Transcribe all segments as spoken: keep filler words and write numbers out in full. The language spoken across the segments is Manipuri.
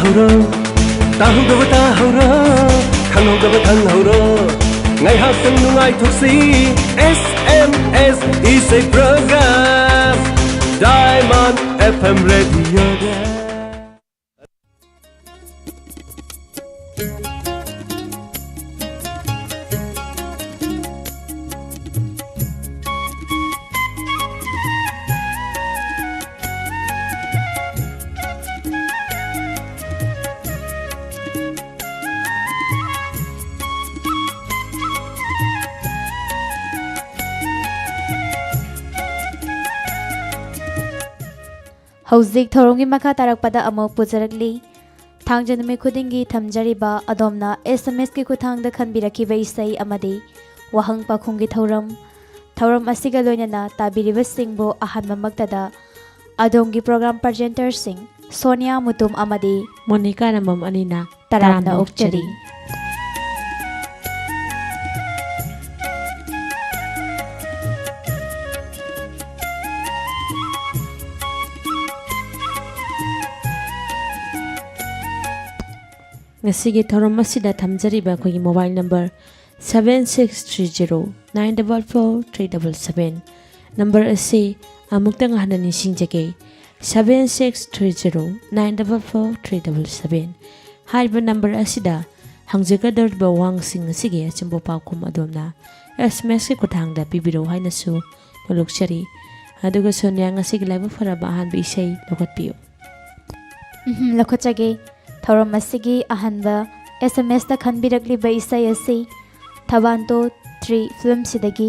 ꯇꯥꯍꯧꯔꯣ, ꯇꯥꯍꯧꯗꯕ ꯇꯥꯍꯧꯔꯣ, ꯈꯪꯍꯧꯗꯕ ꯈꯪꯍꯧꯔꯣ꯫ ꯉꯥꯏꯍꯥꯛꯇꯪ ꯅꯨꯡꯉꯥꯏꯊꯣꯛꯁꯤ, S M S ꯏꯁꯩ program, Diamond F M radioꯗ꯫ ꯍꯧꯖꯤꯛ ꯊꯧꯔꯝꯒꯤ ꯃꯈꯥ ꯇꯥꯔꯛꯄꯗ ꯑꯃꯨꯛ ꯄꯨꯖꯔꯛꯂꯤ꯫ ꯊꯥꯡꯖ ꯅꯨꯃꯤꯠ ꯈꯨꯗꯤꯡꯒꯤ ꯊꯝꯖꯔꯤꯕ ꯑꯗꯣꯝꯅ S M S ꯀꯤ ꯈꯨꯠꯊꯥꯡꯗ ꯈꯟꯕꯤꯔꯛꯈꯤꯕ ꯏꯁꯩ ꯑꯃꯗꯤ ꯋꯥꯍꯪ ꯄꯥꯎꯈꯨꯝꯒꯤ ꯊꯧꯔꯝ꯫ ꯊꯧꯔꯝ ꯑꯁꯤꯒ ꯂꯣꯏꯅꯅ ꯇꯥꯕꯤꯔꯤꯕꯁꯤꯡꯕꯨ ꯑꯍꯥꯟꯕꯃꯛꯇꯗ ꯑꯗꯣꯝꯒꯤ program presenterꯁꯤꯡ ꯁꯣꯅꯤꯌꯥ ꯃꯨꯇꯨꯝ ꯑꯃꯗꯤ ꯃꯣꯅꯤꯀꯥ ꯅꯝꯕꯝ ꯑꯅꯤꯅ ꯇꯔꯥꯝꯅ ꯇꯔꯥꯝꯅ ꯑꯣꯛꯆꯔꯤ꯫ ꯑꯣꯛꯆꯔꯤ꯫ ꯉꯁꯤꯒꯤ ꯊꯧꯔꯝ ꯑꯁꯤꯗ ꯊꯝꯖꯔꯤꯕ ꯑꯩꯈꯣꯏꯒꯤ mobile number seven six three zero nine double four three double seven꯫ Number ꯑꯁꯤ ꯑꯃꯨꯛꯇꯪ ꯍꯟꯅ ꯅꯤꯡꯁꯤꯡꯖꯒꯦ, seven six three zero nine double four three double seven꯫ ꯍꯥꯏꯔꯤꯕ number ꯑꯁꯤꯗ ꯍꯪꯖꯒꯗꯧꯔꯤꯕ ꯋꯥꯍꯪꯁꯤꯡ ꯑꯁꯤꯒꯤ ꯑꯆꯨꯝꯕ ꯄꯥꯎꯈꯨꯝ ꯑꯗꯣꯝꯅ S M S ꯀꯤ ꯈꯨꯠꯊꯥꯡꯗ ꯄꯤꯕꯤꯔꯛꯎ ꯍꯥꯏꯅꯁꯨ ꯅꯣꯂꯨꯛꯆꯔꯤ꯫ ꯑꯗꯨꯒ ꯁꯣꯅꯤꯌꯥ, ꯉꯁꯤꯒꯤ ꯂꯥꯏꯕꯛ ꯐꯔꯕ ꯑꯍꯥꯟꯕ ꯏꯁꯩ ꯂꯧꯈꯠꯄꯤꯌꯨ꯫ ꯎꯝ, ꯂꯧꯈꯠꯆꯒꯦ꯫ ꯊꯧꯔꯝ ꯑꯁꯤꯒꯤ ꯑꯍꯥꯟꯕ S M S ꯇ ꯈꯟꯕꯤꯔꯛꯂꯤꯕ ꯏꯁꯩ ꯑꯁꯤ ꯊꯕꯥꯟꯇꯣ three film ꯁꯤꯗꯒꯤ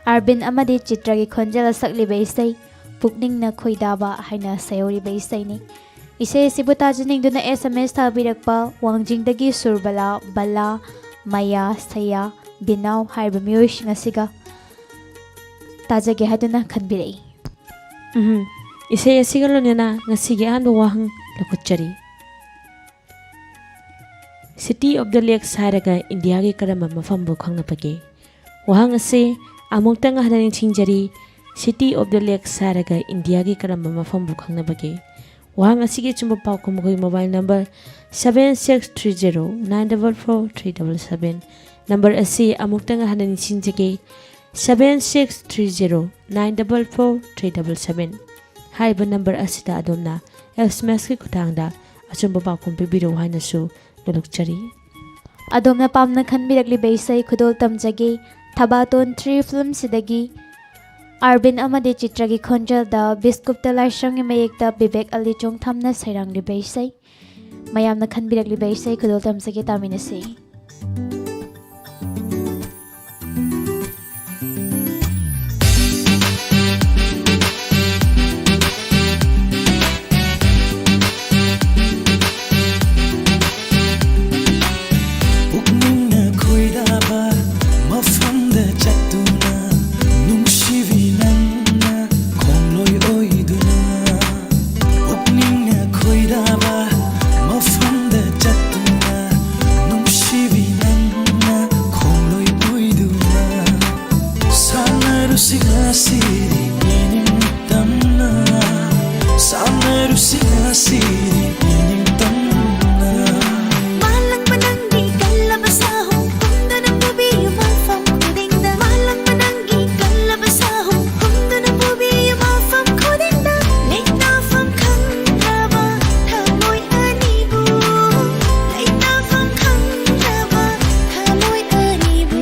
ꯑꯔꯕꯤꯟ ꯑꯃꯗꯤ ꯆꯤꯇ꯭ꯔꯒꯤ ꯈꯣꯟꯖꯦꯜ ꯁꯛꯂꯤꯕ ꯏꯁꯩ ꯄꯨꯛꯅꯤꯡꯅ ꯈꯣꯏꯗꯥꯕ ꯍꯥꯏꯅ ꯁꯩꯍꯧꯔꯤꯕ ꯏꯁꯩꯅꯤ꯫ ꯏꯁꯩ ꯑꯁꯤꯕꯨ ꯇꯥꯖꯅꯤꯡꯗꯨꯅ S M S ꯊꯥꯕꯤꯔꯛꯄ ꯋꯥꯡꯖꯤꯡꯗꯒꯤ ꯁꯨꯔꯕꯂꯥ, ꯕꯂꯥ, ꯃꯌꯥ, ꯁꯌꯥ, ꯕꯤꯅꯥꯎ ꯍꯥꯏꯔꯤꯕ ꯃꯤꯑꯣꯏꯁꯤꯡ ꯑꯁꯤꯒ ꯇꯥꯖꯒꯦ ꯍꯥꯏꯗꯨꯅ ꯈꯟꯕꯤꯔꯛꯏ꯫ ꯎꯝ, ꯏꯁꯩ ꯑꯁꯤꯒ ꯂꯣꯏꯅꯅ ꯉꯁꯤꯒꯤ ꯑꯍꯥꯟꯕ ꯋꯥꯍꯪ ꯂꯧꯈꯠꯆꯔꯤ꯫ City of the Lakes ꯍꯥꯏꯔꯒ ꯏꯟꯗꯤꯌꯥꯒꯤ ꯀꯔꯝꯕ ꯃꯐꯝꯕꯨ ꯈꯪꯅꯕꯒꯦ? ꯋꯥꯍꯪ ꯑꯁꯤ ꯑꯃꯨꯛꯇꯪ ꯍꯟꯅ ꯅꯤꯡꯁꯤꯡꯖꯔꯤ, City of the Lakes ꯍꯥꯏꯔꯒ ꯏꯟꯗꯤꯌꯥꯒꯤ ꯀꯔꯝꯕ ꯃꯐꯝꯕꯨ ꯈꯪꯅꯕꯒꯦ? ꯋꯥꯍꯪ ꯑꯁꯤꯒꯤ ꯑꯆꯨꯝꯕ ꯄꯥꯎꯈꯨꯝ ꯑꯩꯈꯣꯏ mobile number seven six three zero nine double four three double seven number ꯑꯁꯤ ꯑꯃꯨꯛꯇꯪ ꯍꯟꯅ ꯅꯤꯡꯁꯤꯡꯖꯒꯦ, seven six three zero nine double four three double seven꯫ ꯍꯥꯏꯔꯤꯕ number ꯑꯁꯤꯗ ꯑꯗꯣꯝꯅ S M S ꯀꯤ ꯈꯨꯠꯊꯥꯡꯗ ꯑꯆꯨꯝꯕ ꯄꯥꯎꯈꯨꯝ ꯄꯤꯕꯤꯔꯛꯎ ꯍꯥꯏꯅꯁꯨ ꯅꯣꯂꯨꯛꯆꯔꯤ꯫ ꯑꯗꯣꯝꯅ ꯄꯥꯝꯅ ꯈꯟꯕꯤꯔꯛꯂꯤꯕ ꯏꯁꯩ ꯈꯨꯗꯣꯜ ꯇꯝꯖꯒꯦ ꯊꯕꯥꯇꯣꯟ three film ꯁꯤꯗꯒꯤ ꯑꯔꯕꯤꯟ ꯑꯃꯗꯤ ꯆꯤꯇ꯭ꯔꯒꯤ ꯈꯣꯟꯖꯦꯜꯗ ꯕꯤꯁꯀꯨꯞꯇ ꯂꯥꯏꯁ꯭ꯔꯝꯒꯤ ꯃꯌꯦꯛꯇ ꯕꯤꯕꯦꯛ ꯑꯂꯤ ꯆꯣꯡꯊꯥꯝꯅ ꯁꯩꯔꯥꯡꯂꯤꯕ ꯏꯁꯩ꯫ ꯃꯌꯥꯝꯅ ꯈꯟꯕꯤꯔꯛꯂꯤꯕ ꯏꯁꯩ ꯈꯨꯗꯣꯜ ꯇꯝꯖꯒꯦ, ꯇꯥꯃꯤꯟꯅꯁꯤ꯫ ꯄꯨꯛꯅꯤꯡꯅ ꯈꯣꯏꯗꯥꯕ ꯃꯐꯝꯗ ꯆꯠꯇꯨꯅ, ꯅꯨꯡꯁꯤꯕꯤ ꯅꯪꯅ ꯈꯣꯡꯂꯣꯏ ꯑꯣꯏꯗꯨꯅ꯫ ꯄꯨꯛꯅꯤꯡꯅ ꯈꯣꯏꯗꯥꯕ ꯃꯐꯝꯗ ꯆꯠꯇꯨꯅ, ꯅꯨꯡꯁꯤꯕꯤ ꯅꯪꯅ ꯈꯣꯡꯂꯣꯏ ꯑꯣꯏꯗꯨꯅ꯫ ꯁꯥꯟꯅꯔꯨꯁꯤ ꯉꯁꯤꯗꯤ ꯏꯅꯤꯡ ꯇꯝꯅ, ꯁꯥꯟꯅꯔꯨꯁꯤ ꯉꯁꯤꯗꯤ ꯏꯅꯤꯡ ꯇꯝꯅ꯫ ꯃꯥꯂꯪꯕ ꯅꯪꯒꯤ ꯀꯜꯂꯕ ꯁꯥꯍꯨꯝ ꯍꯨꯝꯗꯨꯅ ꯄꯨꯕꯤꯌꯨ ꯃꯐꯝ ꯈꯨꯗꯤꯡꯗ꯫ ꯃꯥꯂꯪꯕ ꯅꯪꯒꯤ ꯀꯜꯂꯕ ꯁꯥꯍꯨꯝ ꯍꯨꯝꯗꯨꯅ ꯄꯨꯕꯤꯌꯨ ꯃꯐꯝ ꯈꯨꯗꯤꯡꯗ꯫ ꯂꯩꯇꯥꯐꯝ ꯈꯪꯗ꯭ꯔꯕ ꯊꯃꯣꯏ ꯑꯅꯤꯕꯨ, ꯂꯩꯇꯥꯐꯝ ꯈꯪꯗ꯭ꯔꯕ ꯊꯃꯣꯏ ꯑꯅꯤꯕꯨ꯫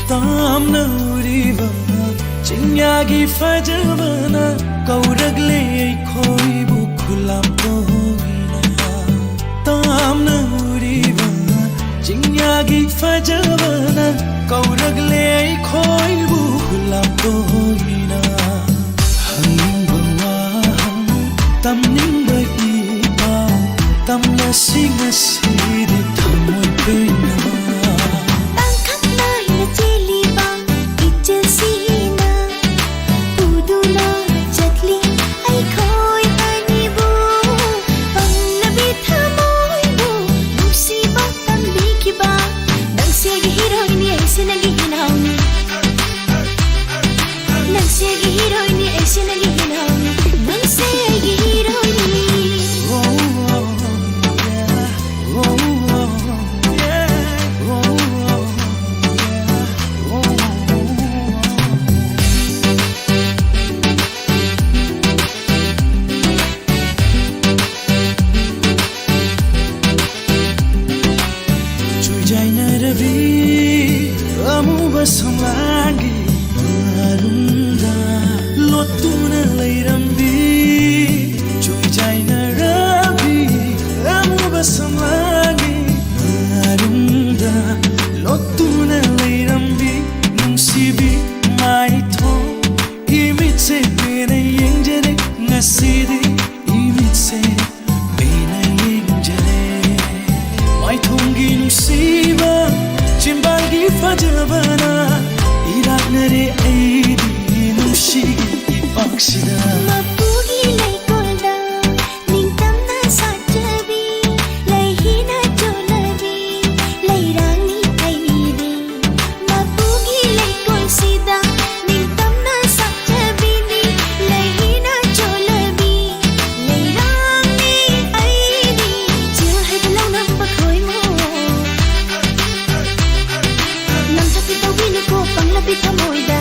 ꯇꯥꯝꯅ ꯎꯔꯤꯕ ꯆꯤꯡꯌꯥꯒꯤ ꯐꯖꯕꯅ ꯀꯧꯔꯛꯂꯦ ꯑꯩꯈꯣꯏꯕꯨ ꯈꯨꯂꯥꯝ ꯇꯣꯏꯅ꯫ ꯇꯥꯝꯅ ꯎꯔꯤꯕ ꯆꯤꯡꯌꯥꯒꯤ ꯐꯖꯕꯅ ꯀꯧꯔꯛꯂꯦ ꯑꯩꯈꯣꯏꯕꯨ ꯈꯨꯂꯥꯝ ꯇꯣꯏꯅ꯫ ꯍꯪꯅꯤꯡꯕ ꯋꯥꯍꯪ, ꯇꯝꯅꯤꯡꯕ ꯏꯄꯥꯎ, ꯇꯝꯂꯁꯤ ꯉꯁꯤꯗꯤ ꯊꯃꯣꯏ ꯄꯦꯟꯅ꯫ ꯇꯥꯡ ꯅꯠꯇꯦ ꯑꯩꯗꯤ ꯅꯨꯡꯁꯤꯒꯤ ꯏꯄꯥꯛꯁꯤꯗ꯫ ꯃꯄꯨꯒꯤ ꯂꯩꯀꯣꯜꯗ ꯅꯤꯡꯇꯝꯅ ꯁꯥꯠꯆꯕꯤ, ꯂꯩꯍꯤꯅ ꯆꯣꯠꯂꯕꯤ ꯂꯩꯔꯥꯡꯅꯤ ꯑꯩꯗꯤ꯫ ꯃꯄꯨꯒꯤ ꯂꯩꯀꯣꯜꯁꯤꯗ ꯅꯤꯡꯇꯝꯅ ꯁꯥꯠꯆꯕꯤꯅꯤ, ꯂꯩꯍꯤꯅ ꯆꯣꯠꯂꯕꯤ ꯂꯩꯔꯥꯡꯅꯤ ꯑꯩꯗꯤ꯫ ꯆꯤꯜ ꯍꯩꯕ ꯂꯧꯅꯝꯕ ꯈꯣꯏꯃꯨ, ꯅꯝꯊꯛꯇꯤ ꯇꯧꯕꯤꯅꯨꯀꯣ ꯄꯪꯂꯕꯤ ꯊꯃꯣꯏꯗ꯫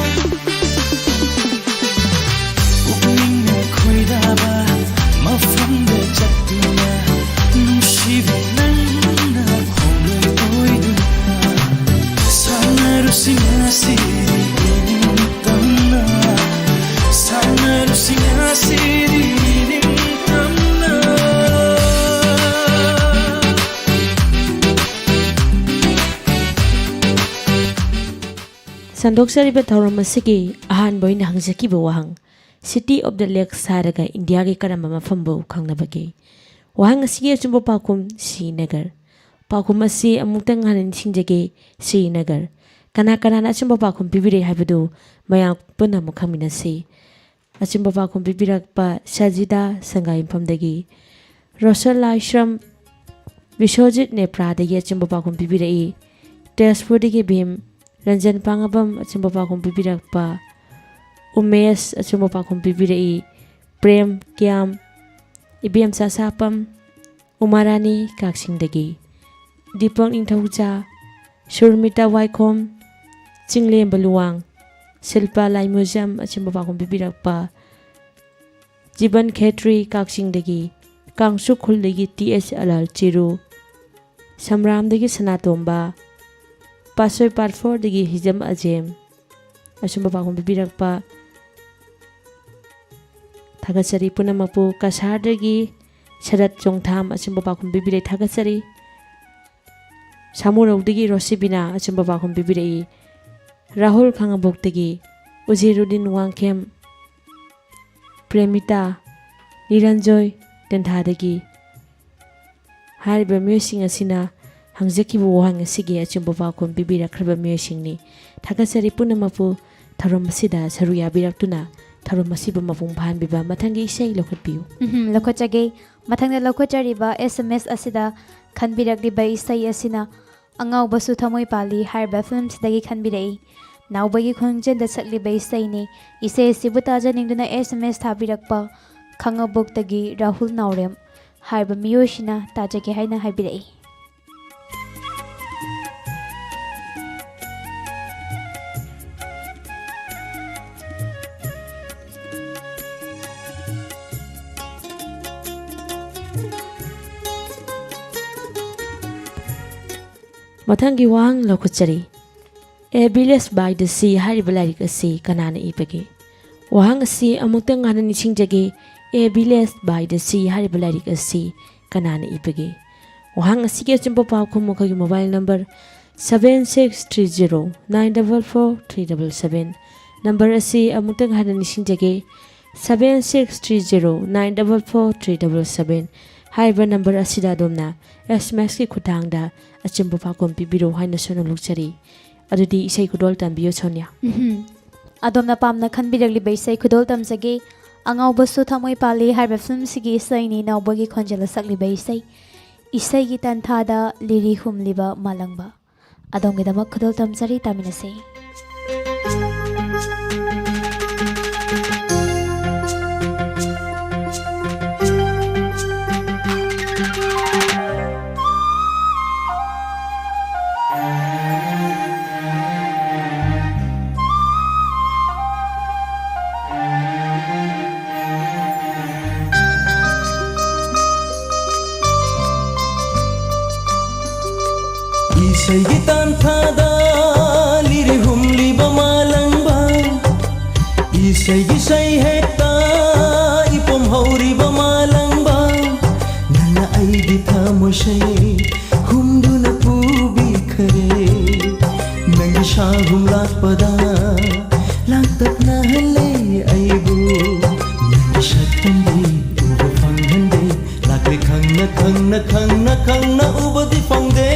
ꯄꯨꯛꯅꯤꯡꯅ ꯈꯣꯏꯗꯥꯕ ꯃꯐꯝꯗ ꯆꯠꯇꯨꯅ ꯅꯨꯡꯁꯤꯕꯤ ꯅꯪꯅ ꯍꯣꯡꯂꯣꯏ ꯑꯣꯏꯗꯨꯅ ꯁꯥꯟꯅꯔꯨꯁꯤ ꯉꯁꯤꯗꯤ ꯏꯅꯤꯡꯇꯝꯅ, ꯁꯥꯟꯅꯔꯨꯁꯤ ꯉꯁꯤꯗꯤ ꯏꯅꯤꯡꯇꯝꯅ꯫ ꯁꯟꯗꯣꯛꯆꯔꯤꯕ ꯊꯧꯔꯝ ꯑꯁꯤꯒꯤ ꯑꯍꯥꯟꯕ ꯑꯣꯏꯅ ꯍꯪꯖꯈꯤꯕ ꯋꯥꯍꯪ, City of the Lakes ꯍꯥꯏꯔꯒ ꯏꯟꯗꯤꯌꯥꯒꯤ ꯀꯔꯝꯕ ꯃꯐꯝꯕꯨ ꯈꯪꯅꯕꯒꯦ? ꯋꯥꯍꯪ ꯑꯁꯤꯒꯤ ꯑꯆꯨꯝꯕ ꯄꯥꯎꯈꯨꯝ ꯁ꯭ꯔꯤꯅꯒꯔ꯫ ꯄꯥꯎꯈꯨꯝ ꯑꯁꯤ ꯑꯃꯨꯛꯇꯪ ꯍꯟꯅ ꯅꯤꯡꯁꯤꯡꯖꯒꯦ, ꯁ꯭ꯔꯤꯅꯒꯔ꯫ ꯀꯅꯥ ꯀꯅꯥꯅ ꯑꯆꯨꯝꯕ ꯄꯥꯎꯈꯨꯝ ꯄꯤꯕꯤꯔꯦ ꯍꯥꯏꯕꯗꯨ ꯃꯌꯥꯝ ꯄꯨꯟꯅ ꯑꯃꯨꯛ ꯈꯪꯃꯤꯟꯅꯁꯤ꯫ ꯑꯆꯨꯝꯕ ꯄꯥꯎꯈꯨꯝ ꯄꯤꯕꯤꯔꯛꯄ ꯁꯖꯤꯗꯥ ꯁꯪꯒꯥꯏꯌꯨꯝꯐꯝꯗꯒꯤ, ꯔꯣꯁꯟ ꯂꯥꯏꯁ꯭ꯔꯝ ꯕꯤꯁ꯭ꯋꯖꯤꯠ ꯅꯦꯄ꯭ꯔꯥꯗꯒꯤ ꯑꯆꯨꯝꯕ ꯄꯥꯎꯈꯨꯝ ꯄꯤꯕꯤꯔꯛꯏ꯫ ꯇꯦꯖꯄꯨꯔꯗꯒꯤ ꯚꯤꯝ ꯔꯟꯖꯟ ꯄꯥꯡꯉꯕꯝ ꯑꯆꯨꯝꯕ ꯄꯥꯎꯈꯨꯝ ꯄꯤꯕꯤꯔꯛꯄ, ꯎꯃꯦꯁ ꯑꯆꯨꯝꯕ ꯄꯥꯎꯈꯨꯝ ꯄꯤꯕꯤꯔꯛꯏ꯫ ꯄ꯭ꯔꯦꯝ ꯀ꯭ꯌꯥꯝ, ꯏꯕꯦꯝꯆꯥ ꯁꯥꯄꯝ, ꯎꯃꯥꯔꯥꯅꯤ ꯀꯥꯛꯆꯤꯡꯗꯒꯤ, ꯗꯤꯄꯛ ꯅꯤꯡꯊꯧꯖꯥ, ꯁꯨꯔꯃꯤꯇꯥ ꯋꯥꯏꯈꯣꯝ, ꯆꯤꯡꯂꯦꯝꯕ ꯂꯨꯋꯥꯡ, ꯁꯤꯜꯄꯥ ꯂꯥꯏꯃꯨꯖꯝ ꯑꯆꯨꯝꯕ ꯄꯥꯎꯈꯨꯝ ꯄꯤꯕꯤꯔꯛꯄ, ꯖꯤꯕꯟ ꯈꯦꯇ꯭ꯔꯤ ꯀꯥꯛꯆꯤꯡꯗꯒꯤ, ꯀꯥꯡꯁꯨ ꯈꯨꯜꯗꯒꯤ ꯇꯤ ꯑꯦꯁ ꯑꯂꯥꯜ ꯆꯤꯔꯨ, ꯁꯝꯔꯥꯝꯗꯒꯤ ꯁꯅꯥꯇꯣꯝꯕ, ꯄꯥꯠꯁꯣꯏ ꯄꯥꯠ ꯐꯣꯔꯗꯒꯤ ꯍꯤꯖꯝ ꯑꯖꯦꯝ ꯑꯆꯨꯝꯕ ꯄꯥꯎꯈꯨꯝ ꯄꯤꯕꯤꯔꯛꯄ ꯊꯥꯒꯠꯆꯔꯤ꯫ ꯄꯨꯝꯅꯃꯛꯄꯨ ꯀꯁꯥꯔꯗꯒꯤ ꯁꯔꯠ ꯆꯣꯡꯊꯥꯝ ꯑꯆꯨꯝꯕ ꯄꯥꯎꯈꯨꯝ ꯄꯤꯕꯤꯔꯛꯏ, ꯊꯥꯒꯠꯆꯔꯤ꯫ ꯁꯥꯃꯨꯔꯧꯗꯒꯤ ꯔꯣꯁꯤꯕꯤꯅꯥ ꯑꯆꯨꯝꯕ ꯄꯥꯎꯈꯨꯝ ꯄꯤꯕꯤꯔꯛꯏ꯫ ꯔꯥꯍꯨꯜ ꯈꯥꯉꯕꯣꯛꯇꯒꯤ ꯎꯖꯤꯔꯨꯗꯤꯟ ꯋꯥꯡꯈꯦꯝ, ꯄ꯭ꯔꯦꯃꯤꯇꯥ, ꯅꯤꯔꯟꯖꯣꯏ ꯇꯦꯟꯊꯥꯗꯒꯤ꯫ ꯍꯥꯏꯔꯤꯕ ꯃꯤꯑꯣꯏꯁꯤꯡ ꯑꯁꯤꯅ ꯍꯪꯖꯈꯤꯕ ꯋꯥꯍꯪ ꯑꯁꯤꯒꯤ ꯑꯆꯨꯝꯕ ꯄꯥꯎꯈꯨꯝ ꯄꯤꯕꯤꯔꯛꯈ꯭ꯔꯕ ꯃꯤꯑꯣꯏꯁꯤꯡꯅꯤ꯫ ꯊꯥꯒꯠꯆꯔꯤ ꯄꯨꯝꯅꯃꯛꯄꯨ꯫ ꯊꯧꯔꯝ ꯑꯁꯤꯗ ꯁꯔꯨꯛ ꯌꯥꯕꯤꯔꯛꯇꯨꯅ ꯊꯧꯔꯝ ꯑꯁꯤꯕꯨ ꯃꯄꯨꯡ ꯐꯥꯍꯟꯕꯤꯕ ꯃꯊꯪꯒꯤ ꯏꯁꯩ ꯂꯧꯈꯠꯄꯤꯌꯨ꯫ ꯎꯝꯍꯨꯝ, ꯂꯧꯈꯠꯆꯒꯦ꯫ ꯃꯊꯪꯗ ꯂꯧꯈꯠꯆꯔꯤꯕ S M S ꯑꯁꯤꯗ ꯈꯟꯕꯤꯔꯛꯂꯤꯕ ꯏꯁꯩ ꯑꯁꯤꯅ ꯑꯉꯥꯎꯕꯁꯨ ꯊꯃꯣꯏ ꯄꯥꯜꯂꯤ ꯍꯥꯏꯔꯤꯕ ꯐꯤꯂꯝꯁꯤꯗꯒꯤ ꯈꯟꯕꯤꯔꯛꯏ꯫ ꯅꯥꯎꯕꯒꯤ ꯈꯣꯟꯖꯦꯜꯗ ꯁꯛꯂꯤꯕ ꯏꯁꯩꯅꯤ꯫ ꯏꯁꯩ ꯑꯁꯤꯕꯨ ꯇꯥꯖꯅꯤꯡꯗꯨꯅ S M S ꯊꯥꯕꯤꯔꯛꯄ ꯈꯥꯡꯉꯕꯣꯛꯇꯒꯤ ꯔꯥꯍꯨꯜ ꯅꯥꯎꯔꯦꯝ ꯍꯥꯏꯔꯤꯕ ꯃꯤꯑꯣꯏꯁꯤꯅ ꯇꯥꯖꯒꯦ ꯍꯥꯏꯅ ꯍꯥꯏꯕꯤꯔꯛꯏ꯫ ꯃꯊꯪꯒꯤ ꯋꯥꯍꯪ ꯂꯧꯈꯠꯆꯔꯤ꯫ A Village by the Sea ꯍꯥꯏꯔꯤꯕ ꯂꯥꯏꯔꯤꯛ ꯑꯁꯤ ꯀꯅꯥꯅ ꯏꯕꯒꯦ? ꯋꯥꯍꯪ ꯑꯁꯤ ꯑꯃꯨꯛꯇꯪ ꯍꯟꯅ ꯅꯤꯡꯁꯤꯡꯖꯒꯦ꯫ A Village by the Sea ꯍꯥꯏꯔꯤꯕ ꯂꯥꯏꯔꯤꯛ ꯑꯁꯤ ꯀꯅꯥꯅ ꯏꯕꯒꯦ? ꯋꯥꯍꯪ ꯑꯁꯤꯒꯤ ꯑꯆꯨꯝꯕ ꯄꯥꯎꯈꯨꯝ ꯑꯩꯈꯣꯏꯒꯤ mobile number seven six three zero nine double four three double seven꯫ Number ꯑꯁꯤ ꯑꯃꯨꯛꯇꯪ ꯍꯟꯅ ꯅꯤꯡꯁꯤꯡꯖꯒꯦ, seven six three zero nine double four three double seven꯫ ꯍꯥꯏꯔꯤꯕ number ꯑꯁꯤꯗ ꯑꯗꯣꯝꯅ S M S ꯀꯤ ꯈꯨꯠꯊꯥꯡꯗ ꯑꯆꯨꯝꯕ ꯄꯥꯎꯈꯨꯝ ꯄꯤꯕꯤꯔꯣ ꯍꯥꯏꯅꯁꯨ ꯅꯣꯡꯂꯨꯛꯆꯔꯤ꯫ ꯑꯗꯨꯗꯤ ꯏꯁꯩ ꯈꯨꯗꯣꯜ ꯇꯝꯕꯤꯌꯨ, ꯁꯣꯅꯤꯌꯥ꯫ ꯎꯝꯍꯨꯝ꯫ ꯑꯗꯣꯝꯅ ꯄꯥꯝꯅ ꯈꯟꯕꯤꯔꯛꯂꯤꯕ ꯏꯁꯩ ꯈꯨꯗꯣꯜ ꯇꯝꯖꯒꯦ꯫ ꯑꯉꯥꯎꯕꯁꯨ ꯊꯃꯣꯏ ꯄꯥꯜꯂꯤ ꯍꯥꯏꯕ ꯐꯤꯂꯝꯁꯤꯒꯤ ꯏꯁꯩꯅꯤ, ꯅꯥꯎꯕꯒꯤ ꯈꯣꯟꯖꯦꯜꯗ ꯁꯛꯂꯤꯕ ꯏꯁꯩ꯫ ꯏꯁꯩꯒꯤ ꯇꯟꯊꯥꯗ ꯂꯤꯔꯤ ꯍꯨꯝꯂꯤꯕ ꯃꯥꯂꯪꯕ꯫ ꯑꯗꯣꯝꯒꯤꯗꯃꯛ ꯈꯨꯗꯣꯜ ꯇꯝꯖꯔꯤ, ꯇꯥꯃꯤꯟꯅꯁꯤ꯫ ꯏꯁꯩꯒꯤ ꯇꯥꯟꯊꯥꯗ ꯂꯤꯔꯤ ꯍꯨꯝꯂꯤꯕ ꯃꯥꯂꯪꯕ, ꯏꯁꯩꯒꯤ ꯁꯩꯍꯦꯛꯇ ꯏꯄꯣꯝ ꯍꯧꯔꯤꯕ ꯃꯥꯂꯪꯕ, ꯅꯪꯅ ꯑꯩꯒꯤ ꯊꯃꯣꯏꯁꯦ ꯍꯨꯝꯗꯨꯅ ꯄꯨꯕꯤꯈꯔꯦ꯫ ꯅꯪꯒꯤ ꯁꯥꯍꯨꯝ ꯂꯥꯛꯄꯗ ꯂꯥꯡꯇꯛꯅꯍꯜꯂꯦ ꯑꯩꯕꯨ꯫ ꯅꯪꯒꯤ ꯁꯛꯇꯝꯗꯤ ꯎꯕ ꯐꯪꯍꯟꯗꯦ꯫ ꯂꯥꯛꯂꯦ ꯈꯪꯅ ꯈꯪꯅ ꯈꯪꯅ ꯈꯪꯅ ꯎꯕꯗꯤ ꯐꯪꯗꯦ꯫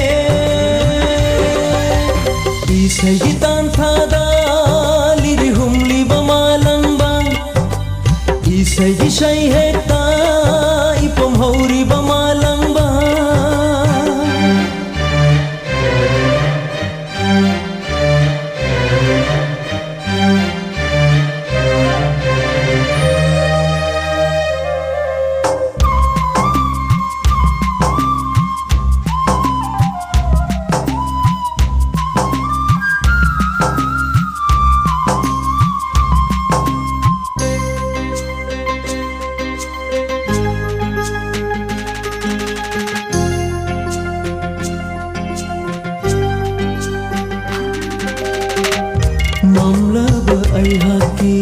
ꯏꯁꯩꯒꯤ ꯇꯥꯟꯊꯥꯗ ꯂꯤꯔꯤ ꯑꯩꯒꯤ ꯏꯁꯩ ꯍꯦꯛꯇ ꯏꯄꯨꯝ ꯍꯧꯔꯤꯕ ꯃꯥꯂꯪꯕ꯫ ꯃꯝꯂꯕ ꯑꯩꯍꯥꯛꯀꯤ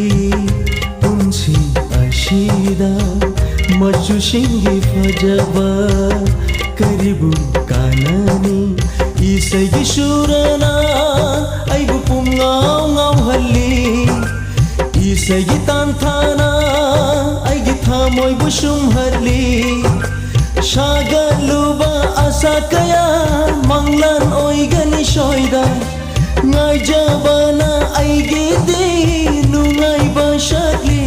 ꯄꯨꯟꯁꯤ ꯑꯁꯤꯗ ꯃꯆꯨꯁꯤꯡꯒꯤ ꯐꯖꯕ ꯀꯔꯤꯕꯨ ꯀꯥꯟꯅꯅꯤ? ꯏꯁꯩꯒꯤ ꯁꯨꯔꯅ ꯑꯩꯕꯨ ꯄꯨꯝꯉꯥꯎ ꯉꯥꯎꯍꯜꯂꯤ꯫ ꯏꯁꯩꯒꯤ ꯇꯥꯟꯊꯥꯅ ꯑꯩꯒꯤ ꯊꯃꯣꯏꯕꯨ ꯁꯨꯝꯍꯠꯂꯤ꯫ ꯁꯥꯒꯠꯂꯨꯕ ꯑꯁꯥ ꯀꯌꯥ ꯃꯪꯂꯥꯟ ꯑꯣꯏꯒꯅꯤ ꯁꯣꯏꯗ꯫ ꯉꯥꯏꯖꯕꯅ ꯑꯩꯒꯤꯗꯤ ꯅꯨꯡꯉꯥꯏꯕ ꯁꯛꯂꯤ꯫